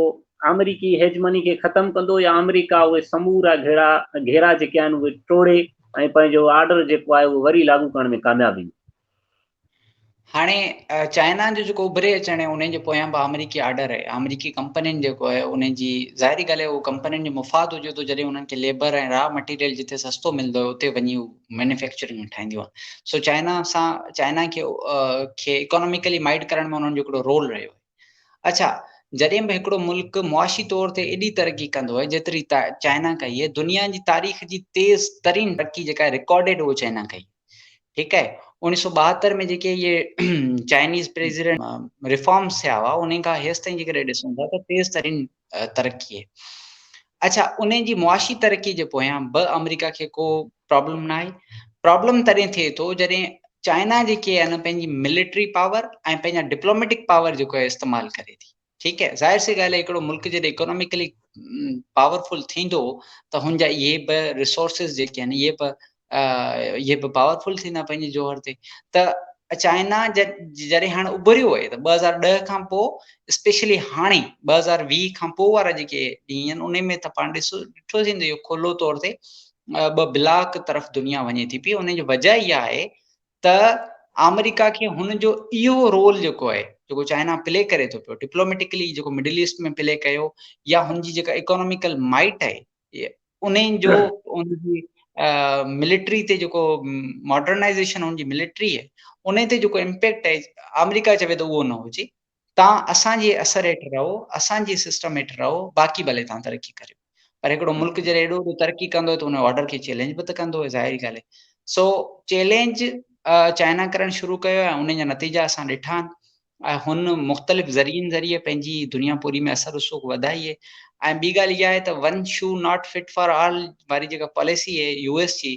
آمريڪي هيجمني کي ختم ڪندو يا آمريڪا اهي سمورا گهيڙا گهيرا جيڪي آهن اهي ٽوڙي ۽ پنهنجو آرڊر جيڪو آهي اهو وري لاڳو ڪرڻ ۾ ڪامياب ويندو. هاڻي چائنا جو جيڪو اڀري اچڻ آهي ان جي پويان به آمريڪي آرڊر آهي آمريڪي ڪمپنين جيڪو آهي ان جي ظاهري ڳالهه آهي اهو ڪمپنين جو مفاد هجي ٿو جڏهن انهن کي ليبر ۽ را مٽيريل جتي سستو ملندو آهي اتي وڃي هو مينوفيڪچرنگ ٺاهينديون آهن سو چائنا سان چائنا کي کي اڪاناميڪلي مائيڊ ڪرڻ ۾ انهن جو هڪڙو رول رهيو آهي اڇا جڏهن به هڪڙو ملڪ معاشي طور تي ايڏي ترقي ڪندو آهي جيتري چائنا ڪئي آهي دنيا جي تاريخ جي تيز ترين ترقي جيڪا رڪارڊيڊ اهو چائنا ڪئي ٺيڪ آهي 1972 ۾ جيڪي اهي چائنيز پريزيڊنٽ ريفارمز ٿيا هئا انهن کان هيس تائين جيڪڏهن ڏسون ٿا ته تيز ترين ترقي آهي اڇا ان جي معاشي ترقي جي پويان به آمريڪا کي ڪو پرابلم نه آهي پرابلم تڏهن ٿئي ٿو جڏهن چائنا جيڪي آهي نه پنهنجي ملٽري پاور ۽ پنهنجا ڊپلوميٽڪ پاور جيڪو آهي استعمال ڪري ٿي ٺيڪ آهي ظاهر سي ڳالهه آهي هڪڙو ملڪ جڏهن اڪاناميڪلي پاورفل ٿيندو ته هن جا اهي به ريسورسز جيڪي آهن اهي به اهي به پاورفل ٿيندا پنهنجي جوهر تي ته چائنا جڏهن هاڻي اڀريو آهي ته 2010 کان پوء اسپيشلي هاڻي 2020 کان پوء وارا جيڪي ڏينهن آهن ان ۾ ته پاڻ ڏسو ڏٺو ٿيندو اهو کلو طور تي ٻه بلاڪ طرف دنيا وڃي ٿي پئي ان جو وجه اها آهي ته آمريڪا کي هن جو اهو رول جيڪو آهي جيڪو چائنا پلي ڪري ٿو پيو ڊپلوميٽڪلي جيڪو مڊل ايسٽ ۾ پلي ڪيو يا هن جي جيڪا اڪاناميڪل مائٽ آهي انهن جو ان جي ملٽري تي جيڪو ماڊرنائزيشن ان جي ملٽري آهي ان تي جيڪو امپيڪٽ آهي آمريڪا چوي ٿو اهو نه هجي تان اسان جي اثر هيٺ رهو اسان جي سسٽم هيٺ رهو باقي ڀلي تان ترقي ڪريو پر هڪڙو ملڪ جڏهن ايڏو وڏو ترقي ڪندو ته ان آرڊر کي چئلينج به ته ڪندو ظاهري ڳالهه آهي سو چئلينج چائنا ڪرڻ شروع ڪيو ۽ ان جا نتيجا اسان ڏٺا آهن ۽ هن مختلف ذريعن ذريعي پنهنجي دنيا پوري ۾ اثر رسوخ وڌائي آهي ۽ ٻي ڳالهه اها آهي ته one shoe not fit for all واري جيڪا پاليسي آهي يو ايس جي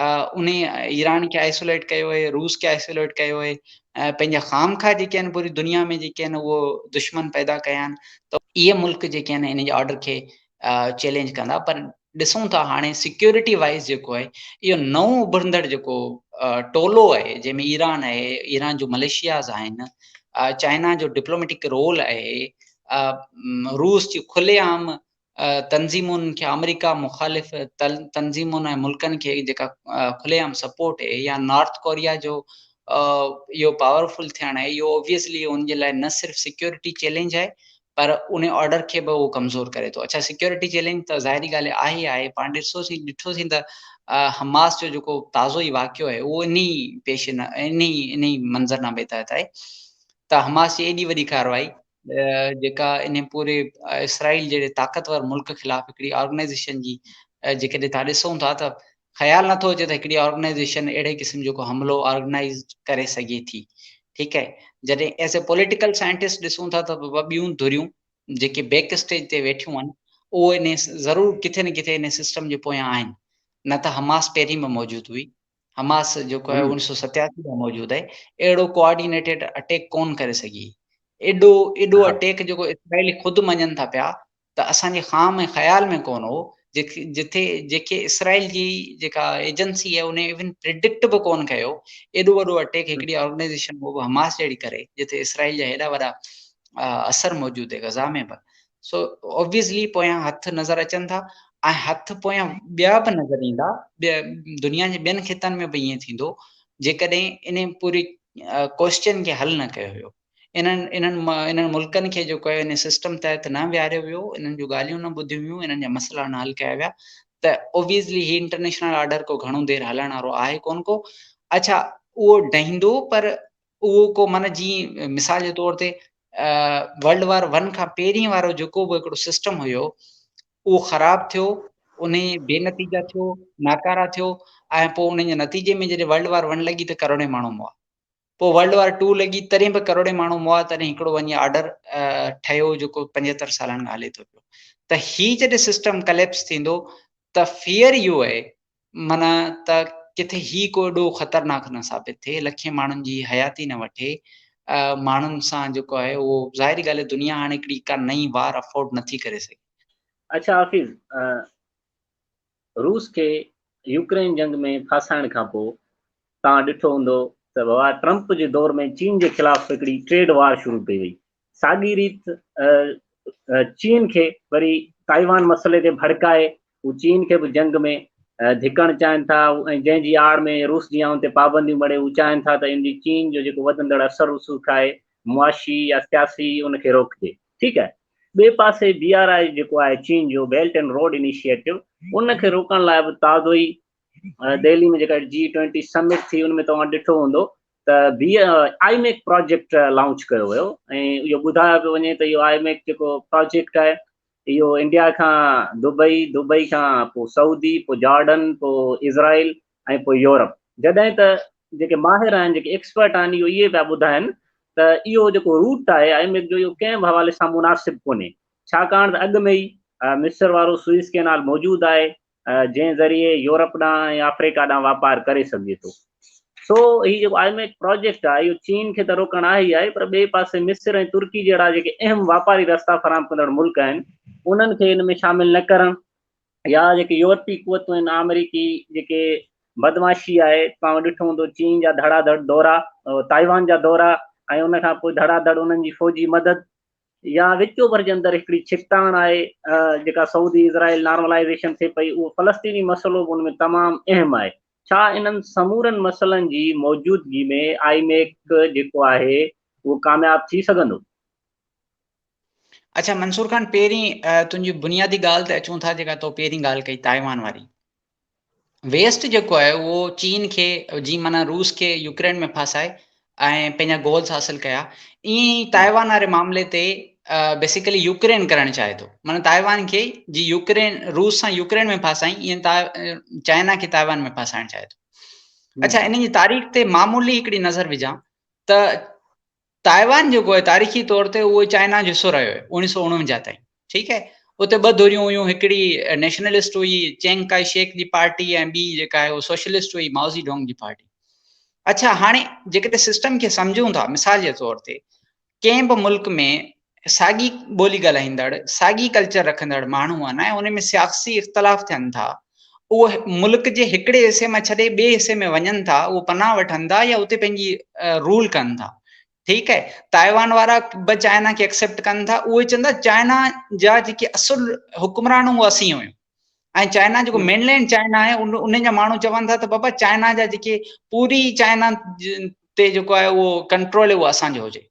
ان ايران کي آئسوليٽ ڪيو آهي روس کي آئسوليٽ ڪيو آهي ۽ پنهنجا خام خواهه جيڪي آهن پوري دنيا ۾ جيڪي آهن اهو دشمن پيدا ڪيا آهن ته اهي ملڪ جيڪي آهن ان جي آرڊر کي چئلينج ڪندا پر ڏسون ٿا هاڻي سيڪيورٽي وائز جيڪو آهي اهو نئون اڀرندڙ جيڪو ٽولو آهي جنهن ۾ ايران آهي ايران جو مليشياز آهن چائنا جو ڊپلوميٽڪ رول آهي روس جي کلي عام تنظيمن کي آمريڪا مخالف تنظيمن ۽ ملڪن کي جيڪا کلي عام سپورٽ آهي يا نارٿ ڪوريا جو اهو پاورفل ٿيڻ آهي اهو اوبويسلي ان جي لاء نه صرف سيڪيورٽي چئلينج آهي پر ان آرڊر کي به اهو ڪمزور ڪري ٿو. اڇا سيڪيورٽي چئلينج ته ظاهري ڳالهه آهي ئي آهي، پاڻ ڏسوسين ڏٺوسين ته حماس جو جيڪو تازو ئي واقعو آهي اهو انهي پيش انهي انهي منظرنامي تحت آهي ته حماس جي ايڏي وڏي ڪارروائي جيڪا انهي پوري اسرائيل جهڙي طاقتور ملڪ خلاف هڪڙي آرگنائيزيشن جي جيڪڏهن تان ڏسون ٿا ته خيال نٿو اچي ته هڪڙي آرگنائيزيشن اهڙي قسم جو ڪو حملو آرگنائيز ڪري سگهي ٿي ٺيڪ آهي جڏهن ايز اي پوليٽيڪل سائنٽسٽ ڏسون ٿا ته بابا ٻيون ڌريون جيڪي بيڪ اسٽيج تي ويٺيون آهن اهو ان ضرور ڪٿي نه ڪٿي ان سسٽم جي پويان آهن نه ته حماس پهرين به موجود هئي حماس جيڪو آهي 1987 کان موجود آهي اهڙو ڪوآرڊينيٽيڊ اٽيڪ ڪون ڪري سگهي ايڏو ايڏو اٽيڪ جيڪو اسرائيلي خود مڃن ٿا پيا ته اسان جي خام ۽ خيال ۾ ڪونه هو، جتي جيڪي اسرائيل جي جيڪا ايجنسي آهي ان ايون پريڊڪٽ به ڪون ڪيو ايڏو وڏو اٽيڪ هڪڙي آرگنائيزيشن هو به حماس جهڙي ڪري جتي اسرائيل جا هيڏا وڏا اثر موجود آهي غزا ۾ به سو اوبويسلي پويان هٿ نظر اچن ٿا ۽ هٿ پويان ٻيا به نظر ايندا دنيا جي ٻين خطن ۾ به ائين ٿيندو جيڪڏهن ان پوري ڪوشچن کي حل نه ڪيو ويو انهن انهن انهن ملڪن کي جيڪو آهي ان سسٽم تحت نه ويهاريو ويو انهن جون ڳالهيون نه ٻڌيون ويون انهن جا مسئلا نه حل ڪيا ويا ته اوبويسلي هي انٽرنيشنل آرڊر ڪو گهڻو دير هلڻ وارو آهي ڪون ڪو اڇا اهو ڊهندو پر اهو ڪو معنی جي مثال جي طور تي ورلڊ وار ون کان پهرين وارو جيڪو به هڪڙو سسٽم هيو اهو خراب ٿيو ان بي نتيجا ٿيو ناڪارا ٿيو ۽ پوء ان جي نتيجي ۾ جڏهن ورلڊ وار ون لڳي ته ڪروڙين ماڻهو مئا پوء ورلڊ وار ٽو لڳي تڏهن به ڪروڙين ماڻهو مئا تڏهن هڪڙو وڃي آرڊر ٺهيو جيڪو 75 سالن کان هلي ٿو پيو ته هي جڏهن سسٽم ڪليپس ٿيندو ته فيئر اهو آهي معنيٰ ته ڪٿي هي ڪو ايڏو خطرناڪ نه ثابت ٿئي لکين ماڻهن جي حياتي نه وٺي ماڻهن سان جيڪو آهي اهو ظاهري ڳالهه دنيا هاڻي هڪڙي ڪا نئين وار افورڊ نٿي ڪري سگهي. اڇا حفيظ روس کي يوڪرين جنگ ۾ ڦاسائڻ کان پوء توهان ڏٺو هوندو ته بابا ٽرمپ جي دور ۾ چين جي خلاف هڪڙي ٽريڊ وار شروع ڪئي وئي. ساڳي ريت چين کي وري تائيوان مسئلي تي ڀڙڪائي هو چين کي به جنگ ۾ ڌڪڻ چاهين ٿا ۽ جنهن جي آڙ ۾ روس جيان ان تي پابنديون مڙهي هو چاهين ٿا ته ان جي چين جو جيڪو وڌندڙ اثر رسوخ آهي معاشي يا سياسي ان کي روڪجي. ٺيڪ آهي. ٻئي پاسي بي آر I جيڪو آهي چين جو بيلٽ اينڊ روڊ انيشيٽو ان کي روڪڻ لاء به تازو ئي دهلي ۾ جيڪا جي ٽوئنٽي سمٽ ٿي ان ۾ توهان ڏٺو هوندو ته بي آء ميڪ پراجيڪٽ لانچ ڪيو ويو ۽ اهو ٻڌايو پيو وڃي ته اهو آء ميڪ جيڪو پراجيڪٽ آهي اهو انڊيا کان دبئي، دبئي کان پوء سعودي، پوء جارڊن، پوء اسرائيل ۽ پوء يورپ. جڏهن ته جيڪي ماهر آهن، جيڪي ايڪسپرٽ آهن اهو اهي پيا ٻڌائن ته اهو جيڪو روٽ آهي I M F جو اهو ڪنهن به حوالي سان مناسب ڪونهي ڇاڪاڻ ته اڳ ۾ ئي مصر وارو سوئز ڪينال موجود آهي جنهن ذريعي يورپ ڏانهن ۽ آفريڪا ڏانهن واپار ڪري سگهجي ٿو. سو هي جيڪو I M F project آهي اهو چين کي ته روڪڻ آهي ئي آهي پر ٻئي پاسي مصر ۽ ترڪي جهڙا جيڪي اهم واپاري رستا فراهم ڪندڙ ملڪ آهن انهن کي ان ۾ شامل نه ڪرڻ يا جيڪي يورپي قوتون آهن آمريڪي جيڪي بدمعاشي آهي توهان ڏٺو هوندو چين جا ڌڙا ڌڙ دورا تائيوان جا دورا ۽ ان کان پوء ڌڙا ڌڙ انهن جي فوجي مدد يا وچ اوڀر جي اندر هڪڙي ڇڪتاڻ آهي جيڪا سعودي اسرائيل نارملائيزيشن ٿئي پئي اهو فلسطيني مسئلو به ان ۾ تمام اهم آهي. ڇا انهن سمورن مسئلن جي موجودگي ۾ آء ميڪ جيڪو آهي اهو ڪامياب ٿي سگهندو؟ اڇا منصور خان پهرين تنهنجي بنيادي ڳالهه تي اچون ٿا جيڪا تو پهرين ڳالهه ڪئي تائيوان واري. ويسٽ جيڪو آهي اهو چين کي جي معنيٰ روس کي يوڪرين ۾ ڦاسائي ۽ پنهنجا گولز حاصل ڪيا ائين ئي تائيوان واري معاملي تي بيسيڪلي يوڪرين ڪرڻ چاهي ٿو معنيٰ تائيوان کي جي يوڪرين روس سان يوڪرين ۾ ڦاسائي ائين چائنا کي تائيوان ۾ ڦاسائڻ چاهي ٿو اڇا ان جي تاريخ تي معمولي هڪڙي نظر وجهان ته تائيوان جيڪو آهي تاريخي طور تي اهو چائنا جو حصو رهيو آهي 1949 تائين ٺيڪ آهي اتي ٻه ڌريون هيون هڪڙي نيشنلسٽ هئي چينگ ڪائي شيڪ جي پارٽي ۽ ٻي جيڪا آهي اهو سوشلسٽ هئي مائوزي ڊونگ جي پارٽي اڇا هاڻي جيڪڏهن سسٽم کي سمجھون ٿا مثال جي طور تي ڪنهن به ملڪ ۾ ساڳي ٻولي ڳالهائيندڙ ساڳي ڪلچر رکندڙ ماڻهو آهن ۽ ان ۾ سياسي اختلاف ٿين ٿا اهو ملڪ جي هڪڙي حصي مان ڇڏي ٻئي حصي ۾ وڃن ٿا اهو پناهه وٺن ٿا يا اتي پنهنجي رول ڪن ٿا ٺيڪ آهي تائيوان وارا به چائنا کي ايڪسيپٽ ڪن ٿا اهي چون ٿا چائنا جا جيڪي اصل حڪمران اهي اسين آهيون ۽ چائنا جيڪو مين لينڊ چائنا آهي ان جا ماڻهو چون ٿا ته بابا چائنا جا جيڪي پوري چائنا تي جيڪو آهي اهو ڪنٽرول اهو اسان جو هجي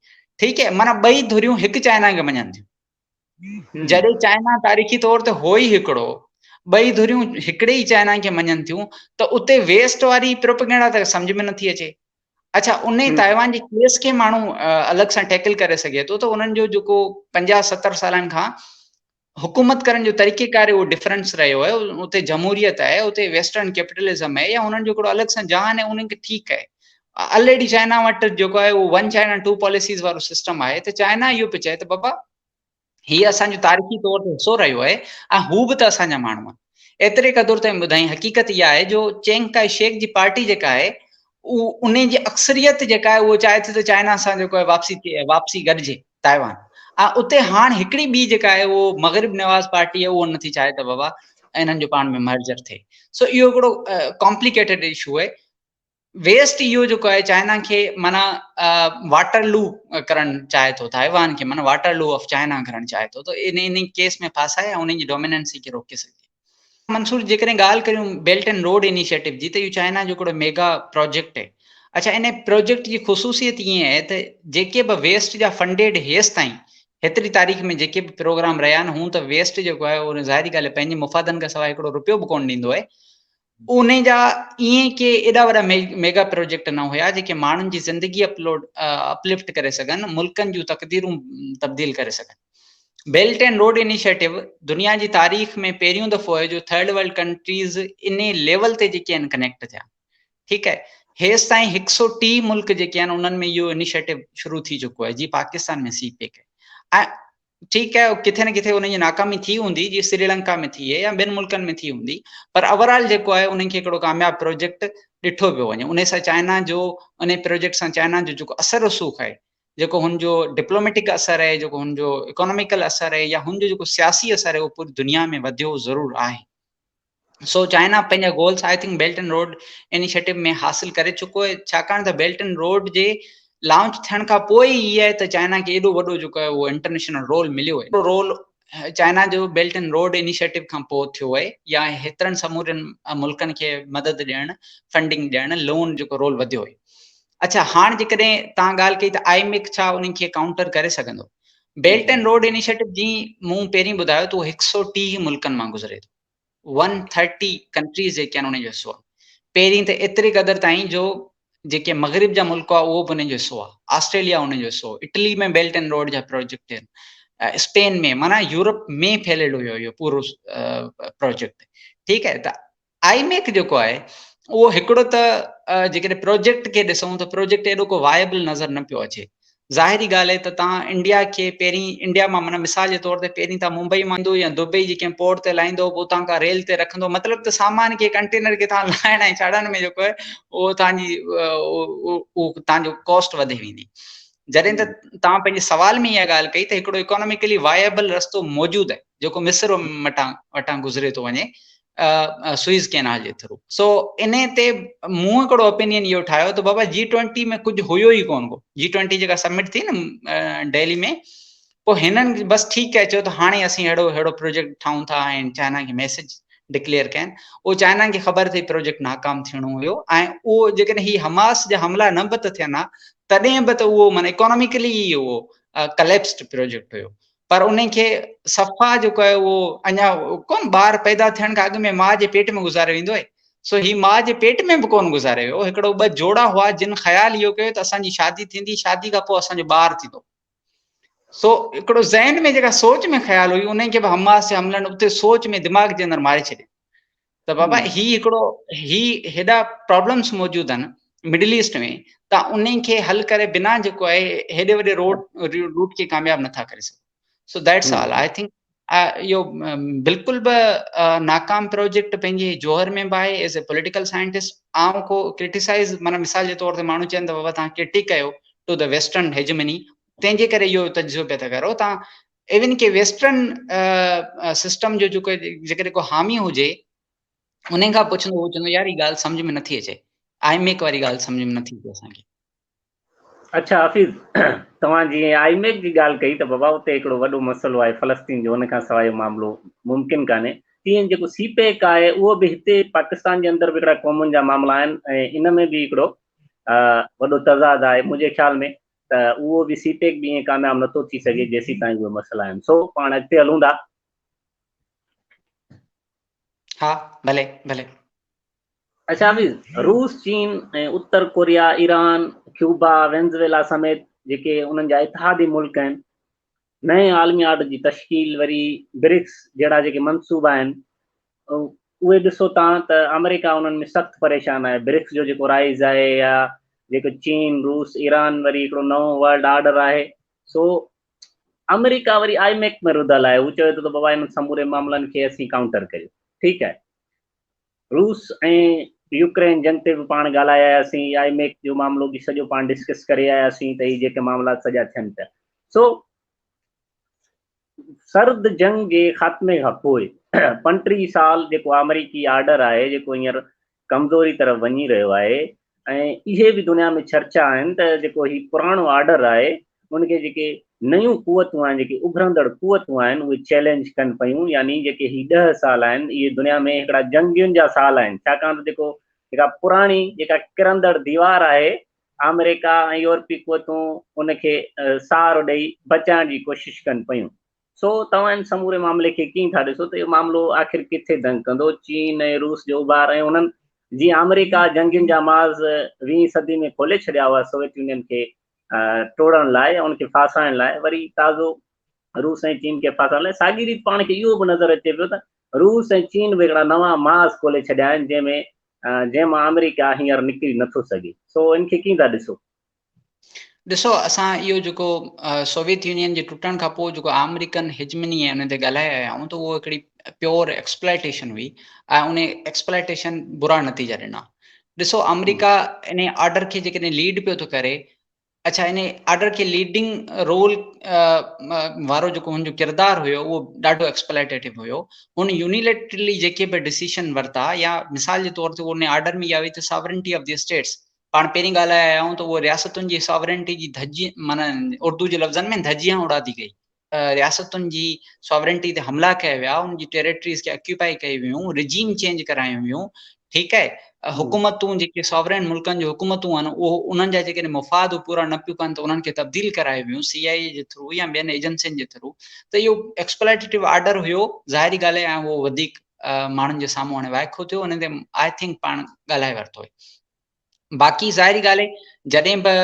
ٺيڪ آهي معنيٰ ٻئي ڌريون هڪ چائنا کي مڃن ٿيون جڏهن چائنا تاريخي طور تي هو ئي هڪڙو، ٻئي ڌريون هڪڙي ئي چائنا کي مڃن ٿيون ته اتي ويسٽ واري پروپيگنڊا ته سمجهه ۾ نٿي اچي. اڇا ان تائيوان جي ڪيس کي ماڻهو الڳ سان ٽيڪل ڪري سگهي ٿو ته انهن جو جيڪو 50 70 سالن کان حڪومت ڪرڻ جو طريقي ڪار اهو ڊفرنس رهيو آهي اتي جمهوريت آهي اتي ويسٽرن ڪيپيٽلزم آهي يا انهن جو هڪڙو الڳ سان جهان آهي انهن کي ٺيڪ آهي الريڊي چائنا وٽ جيڪو آهي اهو ون چائنا ٽو پاليسيز وارو سسٽم آهي ته چائنا اهو پيو چئي ته بابا هي اسان جو تاريخي طور تي حصو رهيو آهي ۽ هو به ته اسان جا ماڻهو آهن ايتري قدر تائين ٻڌائين حقيقت اها آهي جو چينگ ڪائي شيڪ جي پارٽي جيڪا آهي اهو ان جي اڪثريت جيڪا آهي اهو چاهي ٿي ته چائنا سان جيڪو آهي واپسي ٿئي واپسي گڏجي تائيوان ۽ اتي هاڻ هڪڙي ٻي جيڪا آهي اهو مغرب نواز پارٽي آهي اهو نٿي چاهي ته بابا انهن جو پاڻ ۾ مرجر ٿئي. سو اهو هڪڙو ڪامپليڪيٽيڊ اشو آهي. ويسٽ اهو جيڪو آهي چائنا کي معنيٰ واٽر لو ڪرڻ چاهي ٿو، تائيوان کي معنيٰ واٽر لو آف چائنا ڪرڻ چاهي ٿو ته ان ان ڪيس ۾ ڦاسائي ۽ انهن جي ڊوميننسي کي روڪي سگهجي. منصور جيڪڏهن ڳالهه ڪريون بيلٽ اينڊ روڊ انيشيٽو جي ته اهو چائنا جو هڪڙو ميگا پروجيڪٽ آهي. اڇا ان پروجيڪٽ جي خصوصيت ائين آهي ته جيڪي به ويسٽ جا فنڊيڊ هيستائين هيتري تاريخ ۾ جيڪي به پروگرام رهيا آهن هون ته ويسٽ جيڪو آهي اهو ظاهري ڳالهه آهي پنهنجي مفادن کان سواء هڪڙو روپيو به ڪونه ڏيندو آهي ان جا ائين ڪي ايڏا وڏا ميگا پروجيڪٽ نه هيا جيڪي ماڻهن جي زندگي اپلوڊ اپلفٽ ڪري سگهن ملڪن جون تقديرون تبديل ڪري سگهن. بيلٽ اينڊ روڊ انيشيٽو دنيا جي تاريخ ۾ پهريون دفعو آهي جو ٿرڊ ورلڊ ڪنٽريز انهي ليول تي جيڪي آهن ڪنيڪٽ ٿيا ٺيڪ آهي هيس تائين هڪ سو ٽيهه ملڪ جيڪي آهن انهن ۾ اهو انيشيٽو شروع ٿي چڪو آهي جي پاڪستان ۾ سي پيڪ آهي ۽ ٺيڪ آهي ڪٿي نه ڪٿي انهن جي ناڪامي ٿي هوندي جي سري لنڪا ۾ ٿي آهي يا ٻين ملڪن ۾ ٿي هوندي پر اوور آل جيڪو آهي انهن کي هڪڙو ڪامياب پروجيڪٽ ڏٺو پيو وڃي انهي سان چائنا جو انهي پروجيڪٽ سان چائنا جو جيڪو اثر رسوخ آهي جيڪو هن جو ڊپلوميٽڪ اثر آهي، جيڪو هن جو اڪاناميڪل اثر آهي يا هن جو جيڪو سياسي اثر آهي اهو پوري دنيا ۾ وڌيو ضرور آهي. سو چائنا پنهنجا goals I think belt and road initiative ۾ حاصل ڪري چڪو آهي ڇاڪاڻ ته بيلٽ اينڊ روڊ جي لانچ ٿيڻ کان پوء ئي آهي ته چائنا کي ايڏو وڏو جيڪو آهي اهو انٽرنيشنل رول مليو آهي. رول چائنا جو بيلٽ اينڊ روڊ انيشيٽو کان پوء ٿيو آهي يا هيترن سمورن ملڪن کي مدد ڏيڻ، فنڊنگ ڏيڻ، لون جيڪو رول وڌيو آهي. اڇا هاڻ جيڪڏهن توهان ڳالهه ڪئي ته I M F ڇا انهن کي ڪائونٽر ڪري سگهندو؟ بيلٽ اينڊ روڊ انيشيٽو جي مون پهرين ٻڌايو ته اهو هڪ سو ٽيهه ملڪن مان گذري ٿو. ون ٿرٽي ڪنٽريز جيڪي آهن انهن جو حصو آهن. پهرين ته ايتري قدر تائين جو جيڪي مغرب جا ملڪ هئا اهو به انهن جو حصو آهي. آسٽريليا انهن جو حصو، اٽلي ۾ بيلٽ اينڊ روڊ جا پروجيڪٽ آهن، اسپين ۾ معنيٰ يورپ ۾ ڦهليل هيو اهو پورو پروجيڪٽ. ٺيڪ آهي ته I M ايڪ جيڪو آهي اهو هڪڙو ته جيڪڏهن پروجيڪٽ کي ڏسون ته پروجيڪٽ ايڏو ڪو وائبل نظر نه پيو اچي. ظاهري ڳالهه آهي ته توهان انڊيا کي پهرين انڊيا مان معنيٰ مثال جي طور تي پهرين توهان ممبئي مان ايندو يا دبئي جي ڪنهن پورٽ تي لاهيندو پوء اتان کان ريل تي رکندو مطلب ته سامان کي ڪنٽينر کي توهان لاهڻ ۽ چاڙهڻ ۾ جيڪو آهي اهو توهان جي اهو توهان جو ڪاسٽ وڌي ويندي. جڏهن ته توهان پنهنجي سوال ۾ اها ڳالهه ڪئي ته هڪڙو اڪاناميڪلي وائبل رستو موجود آهي جيڪو مصر مٽان وٽان گذري ٿو وڃي سوئز ڪينال جي ٿرو. سو انهي تي مون هڪڙو اوپينين اهو ٺاهيو ته بابا جي ٽوئنٽي ۾ ڪجهه هيو ئي ڪونه ڪو. جي ٽوئنٽي جيڪا سمٽ ٿي نه ڊيلي ۾ پوء هنن بس ٺيڪ آهي چيو ته هاڻي اسين اهڙو اهڙو پروجيڪٽ ٺاهون ٿا ۽ چائنا کي ميسج ڊڪليئر ڪين. اهو چائنا کي خبر ٿي پروجيڪٽ ناڪام ٿيڻو هيو ۽ اهو جيڪڏهن هي حماس جا حملا نه به ته ٿين ها تڏهن به ته اهو معنيٰ اڪاناميڪلي ئي اهو ڪليپسڊ پروجيڪٽ هيو. پر انهي کي صفا جيڪو آهي اهو اڃا ڪون ٻار پيدا ٿيڻ کان اڳ ۾ ماء جي پيٽ ۾ گذاري ويندو آهي سو هي ماء جي پيٽ ۾ به ڪون گذاري ويو هڪڙو ٻه جوڙا هئا جن خيال اهو ڪيو ته اسان جي شادي ٿيندي شادي کان پوء اسان جو ٻار ٿيندو سو هڪڙو ذهن ۾ جيڪا سوچ ۾ خيال هئي انهي کي به حماس جي حملن اتي سوچ ۾ دماغ جي اندر ماري ڇڏيو ته بابا هي هڪڙو هي هيڏا پرابلمس موجود آهن مڊل ايسٽ ۾ ته انهن کي حل ڪري بنا جيڪو آهي هيڏي وڏي روڊ روٽ کي ڪامياب نٿا ڪري سگهو سو that's all I think اهو بلڪل به ناڪام پروجيڪٽ پنهنجي جوهر ۾ به آهي ايز اي پوليٽيڪل سائنٽسٽ آئون ڪو ڪرٽيسائز معنيٰ مثال جي طور تي ماڻهو چون ته بابا تان ڪرٽيڪ ڪيو ٽو the western هيجمني تنهن جي ڪري اهو تجزيو پيا ٿا ڪرو تان ايون ڪي ويسٽرن سسٽم جو جيڪو جيڪڏهن ڪو حامي هجي ان کان پڇندو هو چوندو يار هي ڳالهه سمجھ ۾ نٿي اچي I M ايڪ واري ڳالهه سمجھ ۾ نٿي اچي اسان کي. اڇا حفيظ توهان جيئن I M ايڪ جي ڳالهه ڪئي ته بابا اتي هڪڙو وڏو مسئلو آهي فلسطين جو ان کان سواء اهو معاملو ممڪن ڪانهي تيئن جيڪو سي پيڪ آهي اهو به هتي پاڪستان جي اندر به هڪڙا قومن جا معاملا آهن ۽ ان ۾ به هڪڙو وڏو تضاد آهي منهنجي خيال ۾ ته اهو به سي پيڪ به ائين ڪامياب نٿو ٿي سگهي جيسين تائين اهي مسئلا آهن سو پاڻ اڳتي هلون ٿا. ها ڀلي ڀلي. اڇا حفيظ روس چين ۽ Uttar Korea Iran Cuba Venezuela سميت جيڪي انهن جا اتحادي ملڪ آهن نئين عالمي آرڊر جي تشڪيل وري برڪس جهڙا جيڪي منصوبا آهن اهي ڏسو تان ته آمريڪا انهن ۾ سخت پريشان آهي برڪس جو جيڪو رائز آهي يا جيڪو چين روس ايران وري هڪڙو نئون ورلڊ آرڊر آهي سو آمريڪا وري I make ۾ رڌل آهي هو چوي ٿو ته بابا انهن سموري معاملن کي اسين ڪائونٽر ڪريون ٺيڪ آهي روس ۽ يوڪرين جنگ تي به پاڻ ڳالهائي آياسين، I make جو معاملو به سڄو پاڻ ڊسڪس ڪري آياسين ته هي جيڪي معاملا سڄا ٿين پيا. سو سرد جنگ جي خاتمي کان پوء 35 سال جيڪو آمريڪي آرڊر آهي جيڪو هينئر ڪمزوري طرف وڃي رهيو آهي ۽ اهي به دنيا ۾ چرچا آهن ته جيڪو هي پراڻو آرڊر آهي ان کي جيڪي نيون قوتون آهن جيڪي اڀرندڙ قوتون آهن اهي چئلينج ڪن پيون يعني جيڪي هي 10 سال آهن اهي دنيا ۾ هڪڙا جنگين جا سال آهن ڇاڪاڻ ته جيڪو جيڪا پراڻي جيڪا ڪرندڙ ديوار آهي آمريڪا ۽ يورپي قوتون ان کي سهارو ڏئي بچائڻ جي ڪوشش ڪن پيون. سو توهان ان سموري معاملي کي ڪيئن ٿا ڏسو ته اهو معاملو آخر ڪٿي دنگ ڪندو؟ چين ۽ روس جو اڀار ۽ انهن جيئن آمريڪا جنگين جا محاذ ويهين صدي ۾ کولي ڇڏيا هئا سوويت يونين کي ٽوڙڻ لاء يا ان کي ڦاسائڻ لاء وري تازو روس ۽ چين کي ڦاسائڻ لاء ساڳي ريت پاڻ کي اهو به نظر اچي پيو ته روس ۽ چين به هڪڙا نوان محاذ کولي ڇڏيا آهن جنهن ۾ جنهن مان آمريڪا هينئر نڪري نٿو سگهي سو ان کي ڪيئن ٿا ڏسو؟ ڏسو اسان اهو جيڪو سوويت يونين جي ٽٽڻ کان پوء جيڪو آمريڪن هيجمني ۽ ان تي ڳالهائي آيا آهيون ته اهو هڪڙي پيور ايڪسپلائٽيشن هئي ۽ ان ايڪسپلائٽيشن برا نتيجا ڏنا. ڏسو آمريڪا ان آرڊر کي جيڪڏهن ليڊ پيو ٿو ڪري اڇا ان آرڊر کي ليڊنگ رول وارو جيڪو هن جو ڪردار هيو اهو ڏاڍو ايڪسپلائٽيٽو هيو. هن يونيليٽرلي جيڪي به ڊسيشن ورتا يا مثال جي طور تي ان آرڊر ۾ اها هئي ته ساورنٽي آف the states پاڻ پهرين ڳالهائي آيا آهيون ته اهو رياستن جي ساورنٽي جي ڌڄي معنيٰ اردو جي لفظن ۾ ڌڄيان اڙا the گئي رياستن جي ساورنٽي تي حملا ڪيا ويا ان جي ٽيريٽريز کي اڪيوپائي ڪيون ويون رجيم چينج ڪرايون ويون ٺيڪ آهي حڪومتون جيڪي ساورن ملڪن جون حڪومتون آهن اهو انهن جا جيڪڏهن مفاد پورا نه پيون ڪن ته انهن کي تبديل ڪرايو ويون سي آء اي جي ٿرو يا ٻين ايجنسين جي ٿرو ته اهو ايڪسپلائٽيٽو آرڊر هيو ظاهري ڳالهه آهي اهو وڌيڪ ماڻهن جي سامهون هاڻي وائکو ٿيو ان تي I think پاڻ ڳالهائي ورتو آهي باقي ظاهري ڳالهه آهي جڏهن به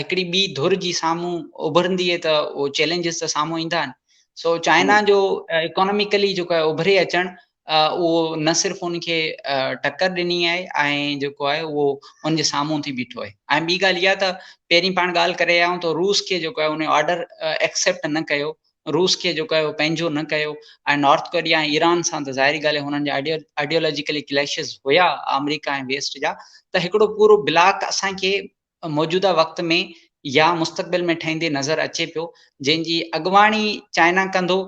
هڪڙي ٻي ڌر جي سامهون اڀرندي آهي ته اهو چئلينجز ته سامهون ايندا آهن سو چائنا جو اڪاناميڪلي جيڪو آهي اڀري اچڻ اهو نه صرف ان کي ٽڪر ڏني آهي ۽ جيڪو آهي اهو ان جي سامهون ٿي بيٺو آهي ۽ ٻي ڳالهه اها ته پهرين پاڻ ڳالهه ڪري آيا آهيون ته روس کي جيڪو آهي ان آرڊر ايڪسيپٽ نه ڪيو روس کي جيڪو آهي اهو پنهنجو نه ڪيو ۽ نارٿ ڪوريا ۽ ايران سان ته ظاهري ڳالهه آهي هنن جا آئيڊيولاجيڪلي ڪليشز هيا آمريڪا ۽ ويسٽ جا ته هڪڙو پورو بلاڪ اسان کي موجوده وقت ۾ يا مستقبل ۾ ٺهندي نظر اچي پيو جنهن جي اڳواڻي چائنا ڪندو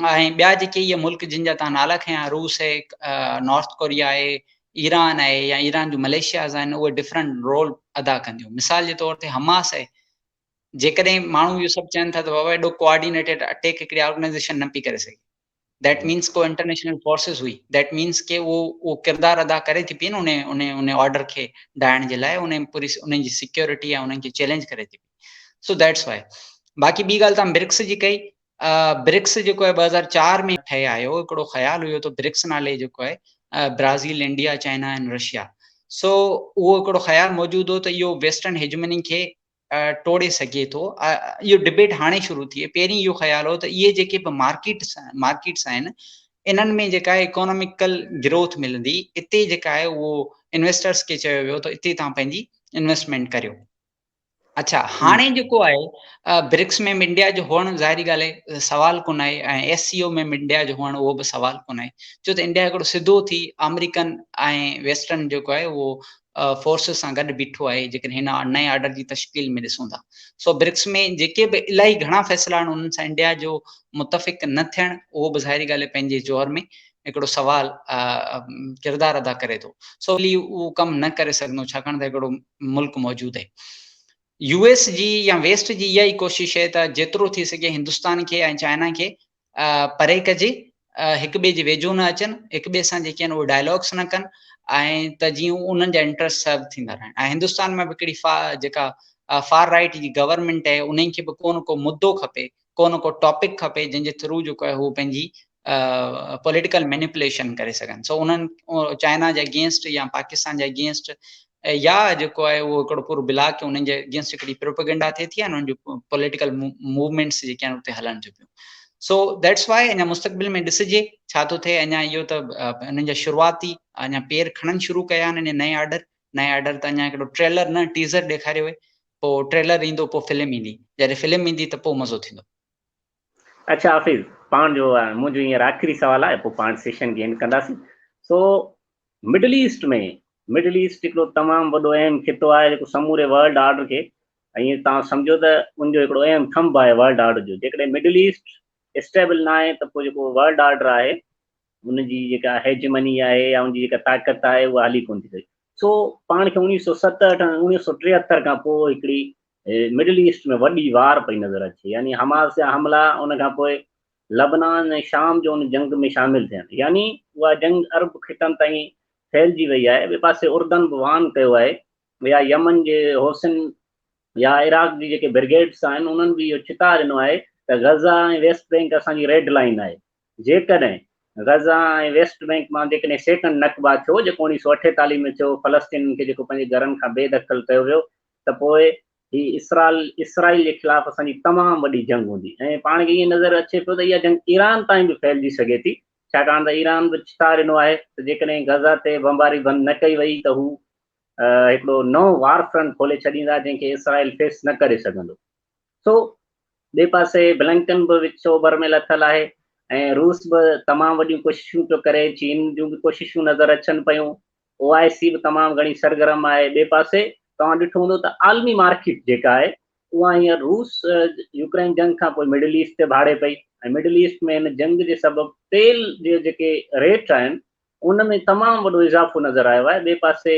۽ ٻيا جيڪي اهي ملڪ جن جا تان نالا کنيا روس آهي نارٿ ڪوريا آهي ايران آهي يا ايران جون مليشياز آهن اهي ڊفرنٽ رول ادا ڪنديون مثال جي طور تي حماس آهي جيڪڏهن ماڻهو اهو سڀ چون ٿا ته بابا ايڏو ڪوآرڊينيٽيڊ اٽيڪ هڪڙي آرگنائيزيشن نه پئي ڪري سگهي that means ڪو انٽرنيشنل فورسز هئي that means ڪي اهو اهو ڪردار ادا ڪري ٿي پئي نه ان ان ان آرڊر کي ڊاهڻ جي لاء ان پوري ان جي سيڪيورٽي يا انهن کي چئلينج ڪري ٿي پئي سو that's why باقي ٻي ڳالهه تان برڪس جي ڪئي برڪس جيڪو آهي 2004 ۾ ٺهي آيو هڪڙو خيال هيو ته برڪس نالي جيڪو آهي Brazil India China ۽ Russia سو اهو هڪڙو خيال موجود هو ته اهو ويسٽرن هيجمني کي ٽوڙي سگهي ٿو اهو ڊبيٽ هاڻي شروع ٿي پهرين اهو خيال هو ته اهي جيڪي به مارڪيٽس مارڪيٽس آهن انهن ۾ جيڪا اڪاناميڪل گروٿ ملندي اتي جيڪا آهي اهو انويسٽرس کي چيو ويو ته اتي تان پنهنجي انويسٽمينٽ ڪريو اڇا هاڻي جيڪو آهي برڪس ۾ انڊيا جو هئڻ ظاهري ڳالهه آهي سوال ڪونه آهي ۽ ايس سي او ۾ انڊيا جو هئڻ اهو به سوال ڪونه آهي ڇو ته انڊيا هڪڙو سڌو ٿي آمريڪن ۽ ويسٽرن جيڪو آهي اهو فورسز سان گڏ بيٺو آهي جيڪڏهن هن نئين آرڊر جي تشڪيل ۾ ڏسون ٿا سو برڪس ۾ جيڪي به الاهي گهڻا فيصلا آهن انهن سان انڊيا جو متفق نه ٿيڻ اهو به ظاهري ڳالهه آهي پنهنجي جوهر ۾ هڪڙو سوال ڪردار ادا ڪري ٿو سو اهو ڪم نه ڪري سگهندو ڇاڪاڻ ته هڪڙو ملڪ موجود آهي يو ايس جي يا ويسٽ جي اها ئي ڪوشش آهي ته جيترو ٿي سگهي هندستان کي ۽ چائنا کي پري ڪجي هڪ ٻئي جي ويجهو نه اچن هڪ ٻئي سان جيڪي آهن اهي ڊائلاگس نه ڪن ۽ ته جيئن انهن جا انٽرسٽ سرو ٿيندا رهن ۽ هندستان ۾ به هڪڙي فا جيڪا فار رائٽ جي گورنمينٽ آهي انهن کي به ڪو نه ڪو مدو کپي ڪو نه ڪو ٽاپڪ کپي جنهن جي ٿرو جيڪو آهي هو پنهنجي پوليٽيڪل مينيپوليشن ڪري سگهن سو انهن چائنا جي اگينسٽ يا پاڪستان جي اگينسٽ يا جيڪو آهي اهو هڪڙو پورو بلاڪ انهن جي اگينسٽ هڪڙي پروپيگنڊا ٿئي ٿي ۽ انهن جو پوليٽيڪل موومينٽس جيڪي آهن اتي هلن ٿيون پيون سو that's why اڃا مستقبل ۾ ڏسجي ڇا ٿو ٿئي اڃا اهو ته انهن جا شروعاتي اڃا پير کڻن شروع ڪيا آهن ان نئين آرڊر نئين آرڊر ته اڃا هڪڙو ٽريلر نه ٽيزر ڏيکاريو آهي پوء ٽريلر ايندو پوء فلم ايندي جڏهن فلم ايندي ته پوء مزو ٿيندو اڇا حفيظ پاڻ جو منهنجو هينئر آخري سوال آهي پوء پاڻ سيشن کي اينڊ ڪنداسين سو مڊل ايسٽ ۾ مڊل ايسٽ هڪڙو تمام وڏو اهم خطو آهي جيڪو سموري ورلڊ آرڊر کي ائين توهان سمجهو ته ان جو هڪڙو اهم ٿمب آهي ورلڊ آرڊر جو جيڪڏهن مڊل ايسٽ اسٽيبل نه آهي ته پوء جيڪو ورلڊ آرڊر آهي ان جي جيڪا هيجمني آهي يا ان جي جيڪا طاقت آهي اها هلي ڪونه ٿي سگهي. سو پاڻ کي 1967 1973 کان پوء هڪڙي مڊل ايسٽ ۾ وڏي وار پئي نظر اچي، يعني حماس جا حملا، ان کان پوء لبنان ۽ شام جو ان جنگ ۾ شامل ٿيڻ، يعني اها جنگ عرب خطن تائين ڦهلجي وئي آهي. ٻئي پاسي اردن به وان ڪيو آهي يا يمن جي حوثين يا عراق جي جيڪي برگيڊس آهن انهن به اهو چتاء ڏنو آهي ته غزه ۽ ويسٽ بينڪ اسان جي ريڊ لائين آهي، جيڪڏهن غزه ۽ ويسٽ بينڪ مان جيڪڏهن سيڪنڊ نڪبا ٿيو جيڪو 1948 ۾ ٿيو، فلسطينين کي جيڪو پنهنجي گهرن کان بي دخل ڪيو ويو، ته پوء هي اسرائيل اسرائيل جي خلاف اسان جي تمام وڏي جنگ هوندي ۽ پاڻ کي ائين نظر اچي پيو ته اها جنگ ايران تائين به ڦهلجي سگهي ٿي، ڇاڪاڻ ته ايران به چتاء ڏنو آهي ته جيڪڏهن غزه تي بمباري بند نه ڪئي وئي ته هو هڪڙو نئون وار فرنٽ کولي ڇڏيندا جنهن کي اسرائيل فيس نه ڪري سگهندو. سو ٻئي پاسي بلنڪن به وچ اوڀر ۾ لٿل آهي ۽ روس به تمام وڏيون ڪوششون پيو ڪري، چين جون به ڪوششون نظر اچن پيون، او آء سي به تمام گهڻي سرگرم آهي. ٻئي پاسي توهان ڏٺو هوندو ته عالمي مارڪيٽ جيڪا آهي اها هينئر روس يوڪرين جنگ کان پوء مڊل ايسٽ تي ڀاڙي پئي ۽ مڊل ايسٽ ۾ هن جنگ جي سبب تيل جي جيڪي ريٽ آهن ان ۾ تمام وڏو اضافو نظر آيو آهي. ٻئي پاسي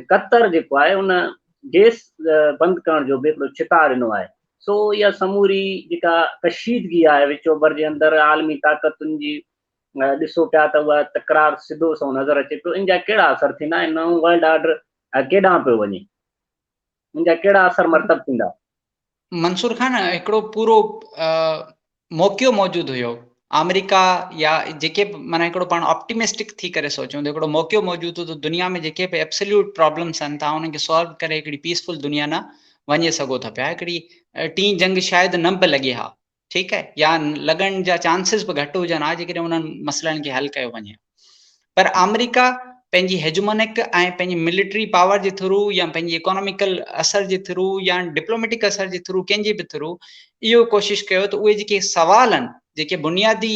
قطر جيڪو آهي ان گيس بند ڪرڻ جو به هڪڙو چتاء ڏنو آهي. سو اها سموري جيڪا ڪشيدگي آهي وچ اوڀر جي اندر عالمي طاقتن جي ڏسو پيا ته اها تڪرار سڌو سنئون نظر اچي پيو، ان جا ڪهڙا اثر ٿيندا ۽ نئون ورلڊ آرڊر ڪيڏانهن پيو وڃي، ان جا ڪهڙا اثر مرتب ٿيندا؟ منصور خان هڪڙو پورو موقعو موجود هيو آمريڪا يا جيڪي به معنيٰ هڪڙو پاڻ آپٽيمسٽڪ ٿي ڪري سوچون ته هڪڙو موقعو موجود هو ته دنيا ۾ جيڪي به ايبسليوٽ پرابلمس آهن تان انهن کي سالو ڪري هڪڙي پيسفل دنيا نه وڃي سگهو ٿا پيا، هڪڙي ٽين جنگ شايد نه به لڳي ها، ٺيڪ آهي، يا لڳڻ جا چانسز به گهٽ هجن ها جيڪڏهن انهن مسئلن کي حل ڪيو وڃي. پر آمريڪا پنهنجي هيجمونڪ ۽ پنهنجي ملٽري پاور جي ٿرو يا پنهنجي اڪاناميڪل اثر جي ٿرو يا ڊپلوميٽڪ اثر جي ٿرو ڪنهن جي به ٿرو اهو ڪوشش ڪيو ته اهي جيڪي سوال آهن جيڪي بنيادي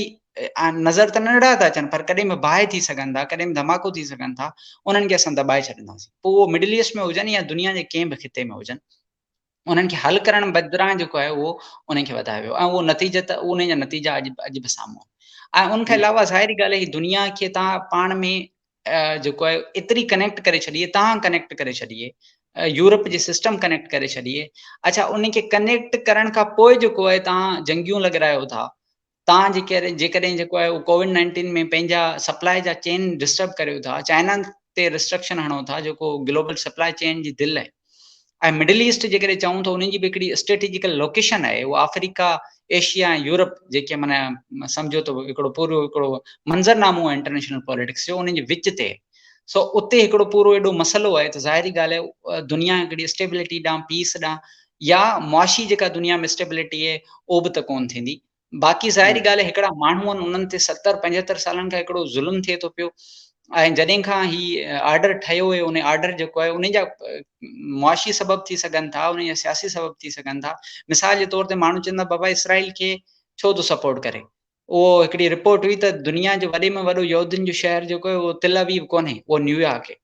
نظر ته ننڍڙا ٿا اچن پر ڪڏهن به باهه ٿي سگهن ٿا، ڪڏهن به ڌماڪو ٿي سگهن ٿا، انهن کي اسان دٻائي ڇڏنداسين، پوء اهو مڊل ايسٽ ۾ هجن يا دنيا جي ڪنهن به خطي ۾ هجن. انهن کي حل ڪرڻ بدران جيڪو آهي اهو انهن کي وڌايو ويو ۽ اهو نتيجا ته انهن جا نتيجا اڄ اڄ به سامهون آهن. ۽ ان کان علاوه ظاهري ڳالهه آهي دنيا کي تان پاڻ ۾ جيڪو آهي ايتري ڪنيڪٽ ڪري ڇڏي، تان ڪنيڪٽ ڪري ڇڏي، يورپ جي سسٽم ڪنيڪٽ ڪري ڇڏي. اڇا ان کي ڪنيڪٽ ڪرڻ کان پوء جيڪو آهي تان جنگيون لڳرايو ٿا، تان جيڪي جيڪڏهن جيڪو آهي اهو ڪووڊ 19 ۾ پنهنجا سپلاء جا چين ڊسٽرب ڪريو ٿا، چائنا تي ريسٽرڪشن هڻو ٿا جيڪو گلوبل سپلاء چين جي دل آهي، ۽ مڊل ايسٽ جيڪڏهن چئون ته انهن جي به هڪڙي اسٽريٽجيڪل لوڪيشن آهي، اهو آفريڪا، ايشيا ۽ يورپ جيڪي معنيٰ سمجهو ته هڪڙو پورو هڪڙو منظرنامو آهي انٽرنيشنل پاليٽڪس جو انهن جي وچ تي، سو اتي هڪڙو پورو ايڏو مسئلو آهي ته ظاهري ڳالهه آهي دنيا هڪڙي اسٽيبلٽي ڏانهن، پيس ڏانهن يا معاشي جيڪا دنيا ۾ اسٽيبلٽي آهي اهو به ته ڪون ٿيندي. باقي ظاهري ڳالهه آهي هڪڙا ماڻهو آهن انهن تي 70 75 سالن کان هڪڙو ظلم ٿئي ٿو پيو ۽ جڏهن کان هي آرڊر ٺهيو هيو ان آرڊر جيڪو آهي ان جا معاشي سبب ٿي سگهن ٿا، ان جا سياسي سبب ٿي سگهن ٿا. مثال جي طور تي ماڻهو چوندا بابا اسرائيل کي ڇو ٿو سپورٽ ڪري، اهو هڪڙي رپورٽ هئي ته دنيا جو وڏي ۾ وڏو يهودين جو شهر جيڪو آهي اهو تل ابيب ڪونهي، اهو نيويارڪ آهي.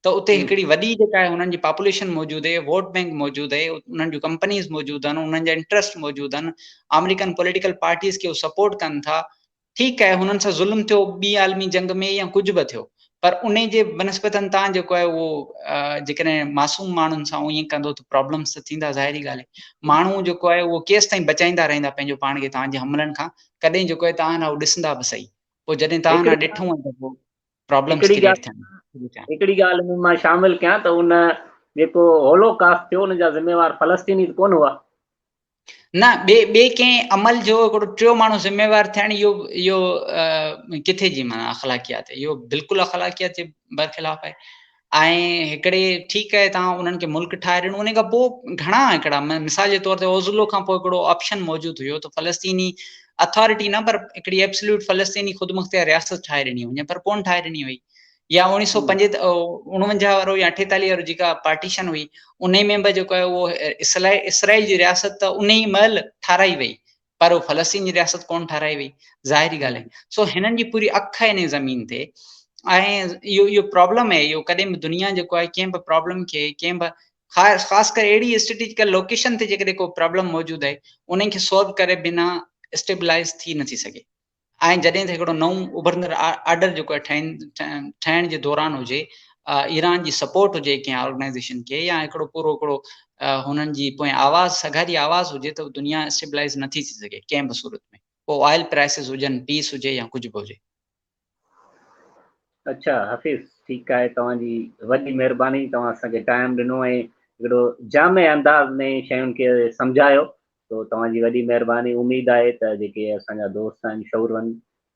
ته اتي هڪڙي وڏي جيڪا آهي انهن جي پاپوليشن موجود آهي، ووٽ بينڪ موجود آهي، انهن جون ڪمپنيز موجود آهن، انهن جا انٽرسٽ موجود آهن، آمريڪن پوليٽيڪل پارٽيز کي هو سپورٽ ڪن ٿا. ٺيڪ آهي هنن سان ظلم ٿيو ٻي عالمي جنگ ۾ يا ڪجهه به ٿيو پر انهي جي بنسبتن تان جيڪو آهي اهو جيڪڏهن معصوم ماڻهن سان ائين ڪندو ته پرابلمس ته ٿيندا ظاهري ڳالهه آهي. ماڻهو جيڪو آهي اهو ڪيس تائين بچائيندا رهندا پنهنجو پاڻ کي توهان جي حملن کان، ڪڏهن جيڪو آهي توهان نه ڏسندا به سهي، پوء جڏهن توهان نه ڏٺو ته پوء پرابلمس ڪريئيٽ ٿيڻ. هڪڙي ڳالهه ۾ مان شامل ڪيان ته ان جيڪو هولوڪاسٽ ٿيو ان جا ذميوار فلسطيني ته ڪونه هئا. نه ٻئي ٻئي ڪنهن عمل جو هڪڙو ٽيو ماڻهو ذميوار ٿيڻ اهو اهو ڪٿي جي معنيٰ اخلاقيات آهي، اهو بلڪل اخلاقيات جي برخلاف آهي. ۽ هڪڙي ٺيڪ آهي تان انهن کي ملڪ ٺاهي ڏنو ان کان پوء گهڻا هڪڙا مثال جي طور تي اوزلو کان پوء هڪڙو آپشن موجود هيو ته فلسطيني اٿارٽي نه پر هڪڙي ايبسليوٽ فلسطيني خودمختيار رياست ٺاهي ڏني وڃي پر ڪون ٺاهي ڏني وئي. يا اوڻيهه سو پنج 49 وارو يا 48 وارو جيڪا پارٽيشن هئي انهي ۾ به جيڪو آهي اهو اسرائيل جي رياست ته انهي مهل ٺاهرائي وئي پر اهو فلسطين جي رياست ڪون ٺاهرائي وئي، ظاهري ڳالهه آهي. سو هنن جي پوري اک آهي انهي زمين تي ۽ اهو اهو پرابلم آهي، اهو ڪڏهن به دنيا جيڪو آهي ڪنهن به پرابلم کي ڪنهن به خاص ڪري اهڙي اسٽريٽجيڪل لوڪيشن تي جيڪڏهن ڪو پرابلم موجود آهي انهي کي سالو ڪري بنا اسٽيبلائز ٿي نٿي سگهي. ۽ جڏهن ته هڪڙو نئون اڀرندڙ آرڊر جيڪو آهي ٺهن ٺهڻ جي دوران هجي، ايران جي سپورٽ هجي ڪنهن آرگنائيزيشن کي يا هڪڙو پورو هڪڙو هنن جي پوئين آواز سگهاري آواز هجي ته دنيا اسٽيبلائز نٿي ٿي سگهي ڪنهن به صورت ۾، پوء آئل پرائسز هجن، پيس هجي يا ڪجهه به هجي. اڇا حفيظ ٺيڪ آهي توهان جي وڏي مهرباني توهان اسان کي ٽائيم ڏنو ۽ هڪڙو جامع انداز ۾ شين کي سمجهايو سو توهان جي وڏي مهرباني اميد آهي ته جيڪي اسان جا دوست آهن شعوروند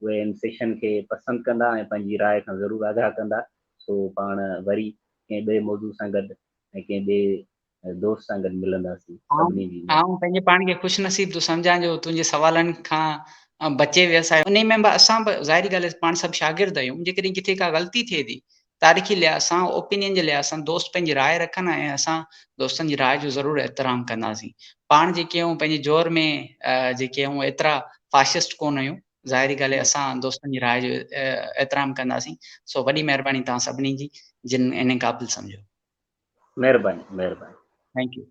اهي ان سيشن کي پسند ڪندا ۽ پنهنجي راء کان ضرور آگاهه ڪندا سو پاڻ وري ڪنهن ٻئي موضوع سان گڏ ۽ ڪنهن ٻئي دوست سان گڏ ملنداسين سڀني جي. آئون پنهنجي پاڻ کي خوش نصيب ٿو سمجهان جو تنهنجي سوالن کان بچي ويس. انهي ۾ به اسان به ظاهري ڳالهه آهي پاڻ سڀ شاگرد آهيون جيڪڏهن ڪٿي ڪا غلطي ٿئي ٿي تاريخي لحاظ سان اوپينين جي لحاظ سان دوست پنهنجي راء رکن ۽ اسان دوستن جي راء جو ضرور احترام ڪنداسين. پاڻ جيڪي آهيون پنهنجي جوهر ۾ جيڪي آهيون ايترا فاشسٽ ڪونه آهيون ظاهري ڳالهه آهي اسان دوستن جي راء جو احترام ڪنداسين. سو وڏي مهرباني توهان سڀني جي جن انهي قابل سمجهيو. مهرباني مهرباني. Thank you.